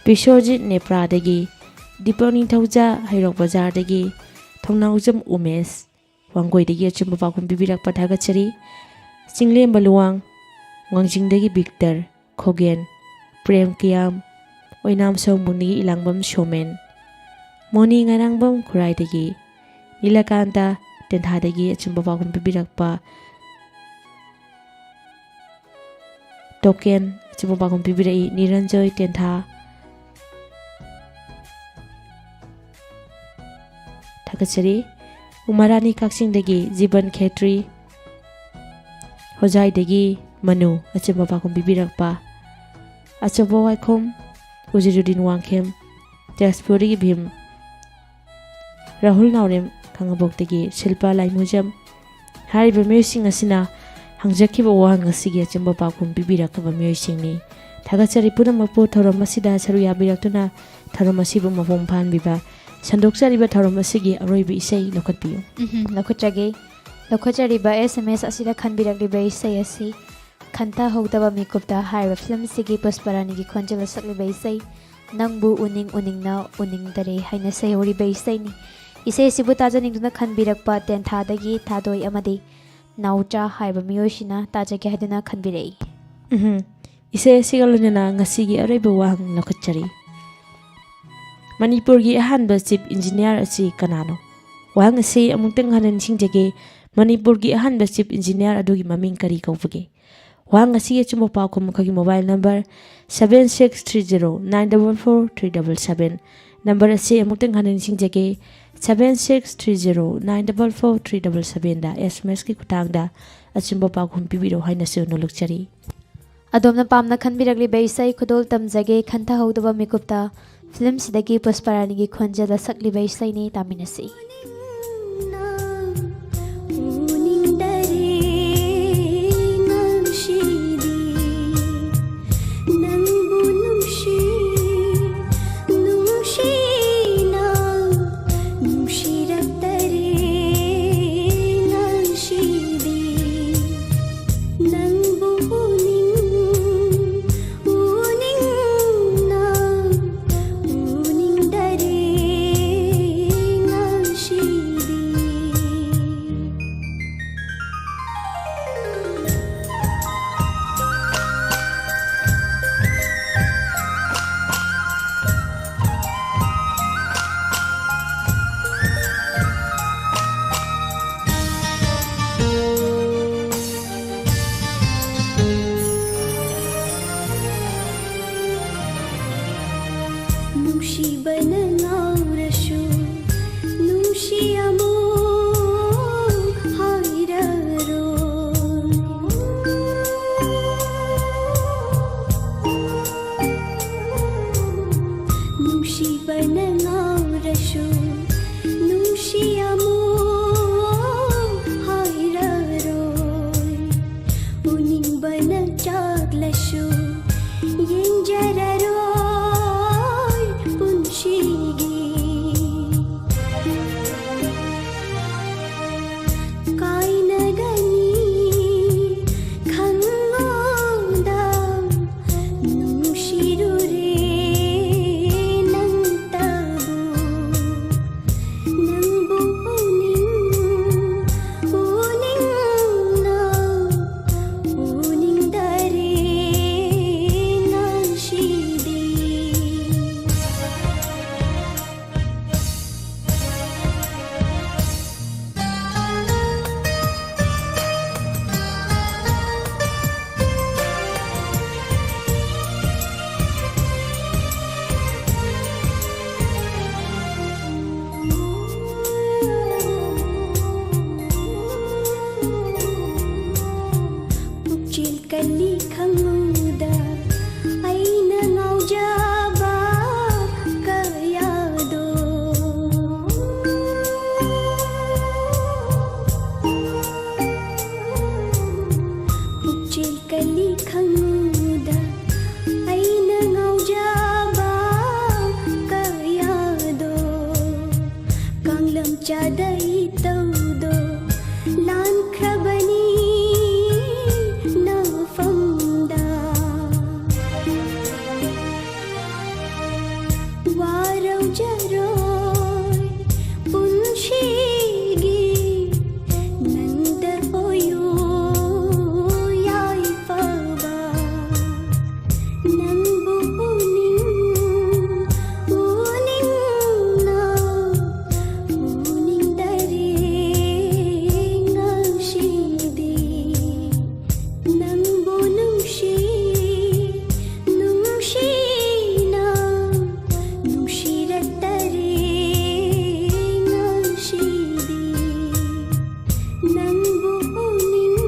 ꯕꯤꯁ꯭ꯋꯖꯤꯠ ꯅꯦꯄ꯭ꯔꯥꯗꯒꯤ, ꯗꯤꯄꯛ ꯅꯤꯡꯊꯧꯖꯥ ꯍꯩꯔꯣꯛ ꯕꯖꯥꯔꯗꯒꯤ, ꯊꯧꯅꯥꯎꯖꯝ ꯎꯃꯦꯁ ꯋꯥꯡꯒꯣꯏꯗꯒꯤ ꯑꯆꯨꯝꯕ ꯄꯥꯎꯈꯨꯝ ꯄꯤꯕꯤꯔꯛꯄ ꯊꯥꯒꯠꯆꯔꯤ꯫ ꯆꯤꯡꯂꯦꯝꯕ ꯂꯨꯋꯥꯡ ꯋꯥꯡꯖꯤꯡꯗꯒꯤ ꯕꯤꯛꯇꯔ ꯈꯣꯒꯦꯟ, ꯄ꯭ꯔꯦꯝ ꯀꯤꯌꯥꯝ ꯑꯣꯏꯅꯥꯝ ꯁꯣꯝꯕꯨꯡꯗꯒꯤ ꯏꯂꯥꯡꯕꯝ ꯁꯣꯃꯦꯟ, ꯃꯣꯅꯤ ꯉꯥꯏꯔꯥꯡꯕꯝ ꯈꯨꯔꯥꯏꯗꯒꯤ ꯅꯤꯂꯀꯥꯟꯇ ꯇꯦꯟꯊꯥꯗꯒꯤ ꯑꯆꯨꯝꯕ ꯄꯥꯎꯈꯨꯝ ꯄꯤꯕꯤꯔꯛꯄ ꯇꯣꯀꯦꯟ ꯑꯆꯨꯝꯕ ꯄꯥꯎꯈꯨꯝ ꯄꯤꯕꯤꯔꯛꯏ ꯅꯤꯔꯟꯖꯣꯏ ꯇꯦꯟꯊꯥ꯫ ꯊꯥꯒꯠꯆꯔꯤ꯫ ꯎꯃꯥꯔꯥꯅꯤ ꯀꯛꯆꯤꯡꯗꯒꯤ ꯖꯤꯕꯟ ꯈꯦꯇ꯭ꯔꯤ, ꯍꯣꯖꯥꯏꯗꯒꯤ ꯃꯅꯨ ꯑꯆꯨꯝꯕ ꯄꯥꯎꯈꯨꯝ ꯄꯤꯕꯤꯔꯛꯄ, ꯑꯆꯧꯕ ꯋꯥꯏꯈꯣꯝ ꯎꯖꯤꯔꯨꯗꯤꯟ ꯋꯥꯡꯈꯦꯝ, ꯇꯦꯖꯄꯨꯔꯗꯒꯤ ꯚꯤꯝ, ꯔꯥꯍꯨꯜ ꯅꯥꯎꯔꯦꯝ ꯈꯥꯉꯕꯣꯛꯇꯒꯤ ꯁꯤꯜꯄꯥ ꯂꯥꯏꯃꯨꯖꯝ ꯍꯥꯏꯔꯤꯕ ꯃꯤꯑꯣꯏꯁꯤꯡ ꯑꯁꯤꯅ ꯍꯪꯖꯈꯤꯕ ꯋꯥꯍꯪ ꯑꯁꯤꯒꯤ ꯑꯆꯨꯝꯕ ꯄꯥꯎꯈꯨꯝ ꯄꯤꯕꯤꯔꯛꯈꯤꯕ ꯃꯤꯑꯣꯏꯁꯤꯡꯅꯤ꯫ ꯊꯥꯒꯠꯆꯔꯤ ꯄꯨꯝꯅꯃꯛꯄꯨ ꯊꯧꯔꯝ ꯑꯁꯤꯗ ꯁꯔꯨꯛ ꯌꯥꯕꯤꯔꯛꯇꯨꯅ ꯊꯧꯔꯝ ꯑꯁꯤꯕꯨ ꯃꯄꯨꯡ ꯐꯥꯍꯟꯕꯤꯕ꯫ ꯁꯟꯗꯣꯛꯆꯔꯤꯕ ꯊꯧꯔꯝ ꯑꯁꯤꯒꯤ ꯑꯔꯣꯏꯕ ꯏꯁꯩ ꯂꯧꯈꯠꯄꯤꯌꯨ꯫ ꯎꯝꯍꯨꯝ, ꯂꯧꯈꯠꯆꯒꯦ꯫ ꯂꯧꯈꯠꯆꯔꯤꯕ S M S ꯑꯁꯤꯗ ꯈꯟꯕꯤꯔꯛꯂꯤꯕ ꯏꯁꯩ ꯑꯁꯤ ꯈꯟꯊꯍꯧꯗꯕ ꯃꯤꯀꯨꯞꯇ ꯍꯥꯏꯔꯤꯕ ꯐꯤꯂꯝꯁꯤꯒꯤ ꯄꯨꯁꯄꯔꯥꯅꯤꯒꯤ ꯈꯣꯟꯖꯦꯜꯗ ꯁꯛꯂꯤꯕ ꯏꯁꯩ ꯅꯪꯕꯨ ꯎꯅꯤꯡ ꯎꯅꯤꯡꯅ ꯎꯅꯤꯡꯗꯔꯦ ꯍꯥꯏꯅ ꯁꯩꯍꯧꯔꯤꯕ ꯏꯁꯩꯅꯤ꯫ ꯏꯁꯩ ꯑꯁꯤꯕꯨ ꯇꯥꯖꯅꯤꯡꯗꯨꯅ ꯈꯟꯕꯤꯔꯛꯄ ꯇꯦꯟꯊꯥꯗꯒꯤ ꯊꯥꯗꯣꯏ ꯑꯃꯗꯤ ꯅꯥꯎꯆꯥ ꯍꯥꯏꯕ ꯃꯤꯑꯣꯏꯁꯤꯅ ꯇꯥꯖꯒꯦ ꯍꯥꯏꯗꯨꯅ ꯈꯟꯕꯤꯔꯛꯏ꯫ ꯎꯝꯍꯨꯝ꯫ ꯏꯁꯩ ꯑꯁꯤꯒ ꯂꯣꯏꯅꯅ ꯉꯁꯤꯒꯤ ꯑꯔꯣꯏꯕ ꯋꯥꯍꯪ ꯂꯧꯈꯠꯆꯔꯤ꯫ ꯃꯅꯤꯄꯨꯔꯒꯤ ꯑꯍꯥꯟꯕ ꯆꯤꯐ ꯏꯟꯖꯤꯅꯤꯌꯥꯔ ꯑꯁꯤ ꯀꯅꯥꯅꯣ? ꯋꯥꯍꯪ ꯑꯁꯤ ꯑꯃꯨꯛꯇꯪ ꯍꯟꯅ ꯅꯤꯡꯁꯤꯡꯖꯒꯦ꯫ ꯃꯅꯤꯄꯨꯔꯒꯤ ꯑꯍꯥꯟꯕ ꯆꯤꯐ ꯏꯟꯖꯤꯅꯤꯌꯥꯔ ꯑꯗꯨꯒꯤ ꯃꯃꯤꯡ ꯀꯔꯤ ꯀꯧꯕꯒꯦ? ꯋꯥꯍꯪ ꯑꯁꯤꯒꯤ ꯑꯆꯨꯝꯕ ꯄꯥꯎꯈꯨꯝ ꯑꯩꯈꯣꯏꯒꯤ mobile number seven six three zero nine double four three double seven, number ꯑꯁꯤ ꯑꯃꯨꯛꯇꯪ ꯍꯟꯅ ꯅꯤꯡꯁꯤꯡꯖꯒꯦ, seven six three zero nine double four three double sevenꯗ ꯑꯦꯁ ꯑꯦꯝ ꯑꯦꯁꯀꯤ ꯈꯨꯠꯊꯥꯡꯗ ꯑꯆꯨꯝꯕ ꯄꯥꯎꯈꯨꯝ ꯄꯤꯕꯤꯔꯛꯎ ꯍꯥꯏꯅꯁꯨ ꯅꯣꯜꯂꯛꯆꯔꯤ꯫ ꯑꯗꯣꯝꯅ ꯄꯥꯝꯅ ꯈꯟꯕꯤꯔꯛꯂꯤꯕ ꯏꯁꯩ ꯈꯨꯗꯣꯜ ꯇꯝꯖꯒꯦ ꯈꯟꯊꯍꯧꯗꯕ ꯃꯤꯀꯨꯞꯇ ꯐꯤꯂꯝꯁꯤꯗꯒꯤ ꯄꯨꯁꯄꯔꯥꯅꯤꯒꯤ ꯈꯣꯟꯖꯦꯜꯗ ꯁꯛꯂꯤꯕ ꯏꯁꯩꯅꯤ, ꯇꯥꯃꯤꯟꯅꯁꯤ꯫ ꯈꯪꯉꯨꯗ ꯑꯩꯅ ꯉꯥꯎꯖꯕ ꯀꯌꯥꯗꯣ꯫ ꯄꯨꯛꯆꯦꯜ ꯀꯜꯂꯤ ꯈꯪꯉꯨꯗ ꯑꯩꯅ ꯉꯥꯎꯖꯕ ꯀꯌꯥꯗꯣ꯫ ꯀꯥꯡꯂꯝ ꯆꯥꯗ ꯏꯇꯧꯗꯣ ꯂꯥꯟꯈ꯭ꯔꯕꯅꯤ ꯅꯐꯝꯗ꯫ ꯋꯥꯔꯧꯖꯔꯣꯏ ꯄꯨꯟꯁꯤꯒꯤ ꯅꯪꯗ ꯑꯣꯏꯌꯨ ꯌꯥꯏꯐꯕ꯫ ꯅꯪꯕꯨ ꯎꯅꯤꯡ ꯎꯅꯤꯡꯅ ꯎꯅꯤꯡꯗꯔꯦ ꯉꯁꯤꯗꯤ꯫ ꯅꯪꯕꯨ ꯅꯨꯡꯁꯤ ꯅꯨꯡꯁꯤꯅ ꯅꯨꯡꯁꯤꯔꯛꯇꯔꯦ ꯉꯁꯤꯗꯤ꯫ ꯅꯪꯕꯨ ꯎꯅꯤꯡ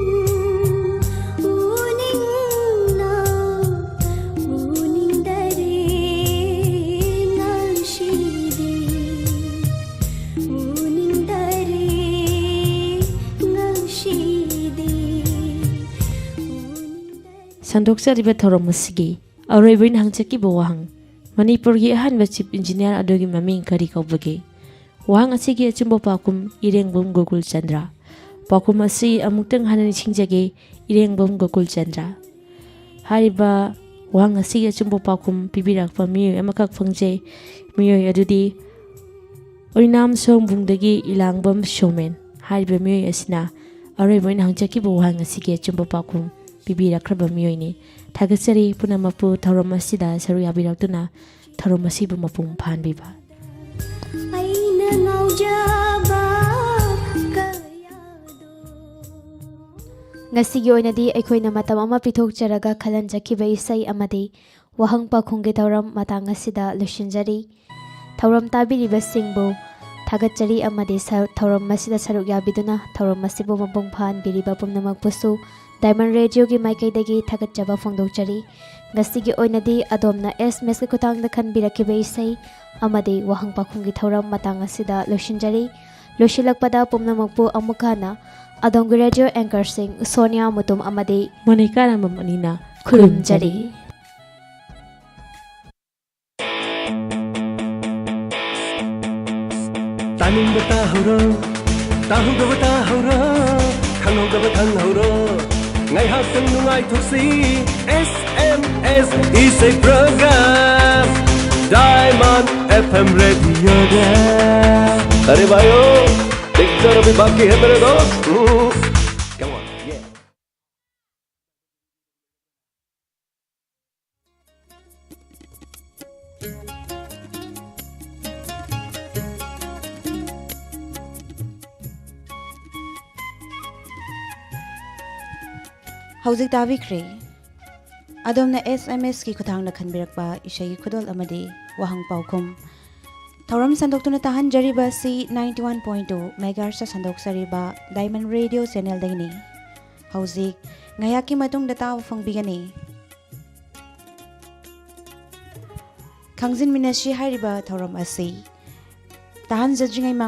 ꯎꯅꯤꯡꯅ ꯎꯅꯤꯡꯗꯔꯦ ꯉꯁꯤꯗꯤ꯫ ꯎꯅꯤꯡꯗꯔꯦ ꯉꯁꯤꯗꯤ꯫ ꯎꯅꯤꯡꯗꯔꯦ꯫ ꯁꯟꯗꯣꯛꯆꯔꯤꯕ ꯊꯧꯔꯝ ꯑꯁꯤꯒꯤ ꯑꯔꯣꯏꯕ ꯑꯣꯏꯅ ꯍꯪꯖꯈꯤꯕ ꯋꯥꯍꯪ, ꯃꯅꯤꯄꯨꯔꯒꯤ ꯑꯍꯥꯟꯕ Chief Engineer ꯑꯗꯨꯒꯤ ꯃꯃꯤꯡ ꯀꯔꯤ ꯀꯧꯕꯒꯦ? ꯋꯥꯍꯪ ꯑꯁꯤꯒꯤ ꯑꯆꯨꯝꯕ ꯄꯥꯎꯈꯨꯝ, ꯏꯔꯦꯡꯕꯝ ꯒꯣꯀꯨꯜ ꯆꯟꯗ꯭ꯔ꯫ ꯄꯥꯎꯈꯨꯝ ꯑꯁꯤ ꯑꯃꯨꯛꯇꯪ ꯍꯟꯅ ꯅꯤꯡꯁꯤꯡꯖꯒꯦ, ꯏꯔꯦꯡꯕꯝ ꯒꯣꯀꯨꯜ ꯆꯟꯗ꯭ꯔ꯫ ꯍꯥꯏꯔꯤꯕ ꯋꯥꯍꯪ ꯑꯁꯤꯒꯤ ꯑꯆꯨꯝꯕ ꯄꯥꯎꯈꯨꯝ ꯄꯤꯕꯤꯔꯛꯄ ꯃꯤꯑꯣꯏ ꯑꯃꯈꯛ ꯐꯪꯖꯩ꯫ ꯃꯤꯑꯣꯏ ꯑꯗꯨꯗꯤ ꯑꯣꯏꯅꯥꯝ ꯁꯣꯝꯕꯨꯡꯗꯒꯤ ꯏꯂꯥꯡꯕꯝ ꯁꯣꯃꯦꯟ꯫ ꯍꯥꯏꯔꯤꯕ ꯃꯤꯑꯣꯏ ꯑꯁꯤꯅ ꯑꯔꯣꯏꯕ ꯑꯣꯏꯅ ꯍꯪꯖꯈꯤꯕ ꯋꯥꯍꯪ ꯑꯁꯤꯒꯤ ꯑꯆꯨꯝꯕ ꯄꯥꯎꯈꯨꯝ ꯄꯤꯕꯤꯔꯛꯈ꯭ꯔꯕ ꯃꯤꯑꯣꯏꯅꯤ꯫ ꯊꯥꯒꯠꯆꯔꯤ ꯄꯨꯝꯅꯃꯛꯄꯨ ꯊꯧꯔꯝ ꯑꯁꯤꯗ ꯁꯔꯨꯛ ꯌꯥꯕꯤꯔꯛꯇꯨꯅ ꯊꯧꯔꯝ ꯑꯁꯤꯕꯨ ꯃꯄꯨꯡ ꯐꯥꯍꯟꯕꯤꯕ꯫ ꯑꯩꯅ ꯉꯥꯎꯖꯕ ꯀꯌꯥꯗꯣ꯫ ꯉꯁꯤꯒꯤ ꯑꯣꯏꯅꯗꯤ ꯑꯩꯈꯣꯏꯅ ꯃꯇꯝ ꯑꯃ ꯄꯤꯊꯣꯛꯆꯔꯒ ꯈꯜꯍꯟꯖꯈꯤꯕ ꯏꯁꯩ ꯑꯃꯗꯤ ꯋꯥꯍꯪ ꯄꯥꯎꯈꯨꯝꯒꯤ ꯊꯧꯔꯝ ꯃꯇꯥꯡ ꯑꯁꯤꯗ ꯂꯣꯏꯁꯤꯟꯖꯔꯤ꯫ ꯊꯧꯔꯝ ꯇꯥꯕꯤꯔꯤꯕꯁꯤꯡꯕꯨ ꯊꯥꯒꯠꯆꯔꯤ ꯑꯃꯗꯤ ꯁ-, ꯊꯧꯔꯝ ꯑꯁꯤꯗ ꯁꯔꯨꯛ ꯌꯥꯕꯤꯗꯨꯅ ꯊꯧꯔꯝ ꯑꯁꯤꯕꯨ ꯃꯄꯨꯡ ꯐꯥꯍꯟꯕꯤꯔꯤꯕ ꯄꯨꯝꯅꯃꯛꯄꯨꯁꯨ Diamond Radioꯒꯤ ꯃꯥꯏꯀꯩꯗꯒꯤ ꯊꯥꯒꯠꯆꯕ ꯐꯣꯡꯗꯣꯛꯆꯔꯤ꯫ ꯉꯁꯤꯒꯤ ꯑꯣꯏꯅꯗꯤ ꯑꯗꯣꯝꯅ ꯑꯦꯁ ꯑꯦꯝ ꯑꯦꯁꯀꯤ ꯈꯨꯠꯊꯥꯡꯗ ꯈꯟꯕꯤꯔꯛꯈꯤꯕ ꯏꯁꯩ ꯑꯃꯗꯤ ꯋꯥꯍꯪ ꯄꯥꯎꯈꯨꯝꯒꯤ ꯊꯧꯔꯝ ꯃꯇꯥꯡ ꯑꯁꯤꯗ ꯂꯣꯏꯁꯤꯟꯖꯔꯤ꯫ ꯂꯣꯏꯁꯤꯜꯂꯛꯄꯗ ꯄꯨꯝꯅꯃꯛꯄꯨ ꯑꯃꯨꯛ ꯍꯟꯅ ꯑꯗꯣꯝꯒꯤ ꯔꯦꯗꯤꯑꯣ ꯑꯦꯡꯀꯔꯁꯤꯡ ꯁꯣꯅꯤꯌꯥ ꯃꯨꯇꯨꯝ ꯑꯃꯗꯤ ꯃꯣꯅꯤꯀꯥ ꯔꯥꯃꯝ ꯑꯅꯤꯅ ꯈꯨꯔꯨꯝꯖꯔꯤ꯫ ꯇꯥꯅꯤꯡꯕ ꯇꯥꯍꯧꯔꯣ, ꯇꯥꯍꯧꯗꯕ ꯇꯥꯍꯧꯔꯣ, ꯈꯪꯍꯧꯗꯕ ꯈꯪꯍꯧꯔꯣ꯫ ꯉꯥꯏꯍꯥꯛꯇꯪ ꯅꯨꯡꯉꯥꯏꯊꯣꯛꯁꯤ꯫ ꯑꯦꯁ ꯑꯦꯝ ꯑꯦꯁ ꯏꯁꯩ program Diamond F M radioꯗ꯫ अरे भाइयों, देखते रहो अभी बाकी है मेरे दोस्त। हम्म। Come on, yeah. ꯍꯧꯖꯤꯛ ꯇꯥꯕꯤꯈ꯭ꯔꯦ ꯑꯗꯣꯝꯅ ꯑꯦꯁ ꯑꯦꯝ ꯑꯦꯁꯀꯤ ꯈꯨꯠꯊꯥꯡꯗ ꯈꯟꯕꯤꯔꯛꯄ ꯏꯁꯩꯒꯤ ꯈꯨꯗꯣꯜ ꯑꯃꯗꯤ ꯋꯥꯍꯪ ꯄꯥꯎꯈꯨꯝ꯫ ꯊꯧꯔꯝ ꯁꯟꯗꯣꯛꯇꯨꯅ ꯇꯥꯍꯟꯖꯔꯤꯕ ꯑꯁꯤ ninety one point two megahertz ꯁꯟꯗꯣꯛꯆꯔꯤꯕ Diamond Radio channelꯗꯒꯤꯅꯤ꯫ ꯍꯧꯖꯤꯛ ꯉꯥꯏꯍꯥꯛꯀꯤ ꯃꯇꯨꯡꯗ ꯇꯥꯕ ꯐꯪꯕꯤꯒꯅꯤ꯫ ꯈꯪꯖꯤꯟꯃꯤꯟꯅꯁꯤ ꯍꯥꯏꯔꯤꯕ ꯊꯧꯔꯝ ꯑꯁꯤ ꯇꯥꯍꯟꯖꯗ꯭ꯔꯤꯉꯩ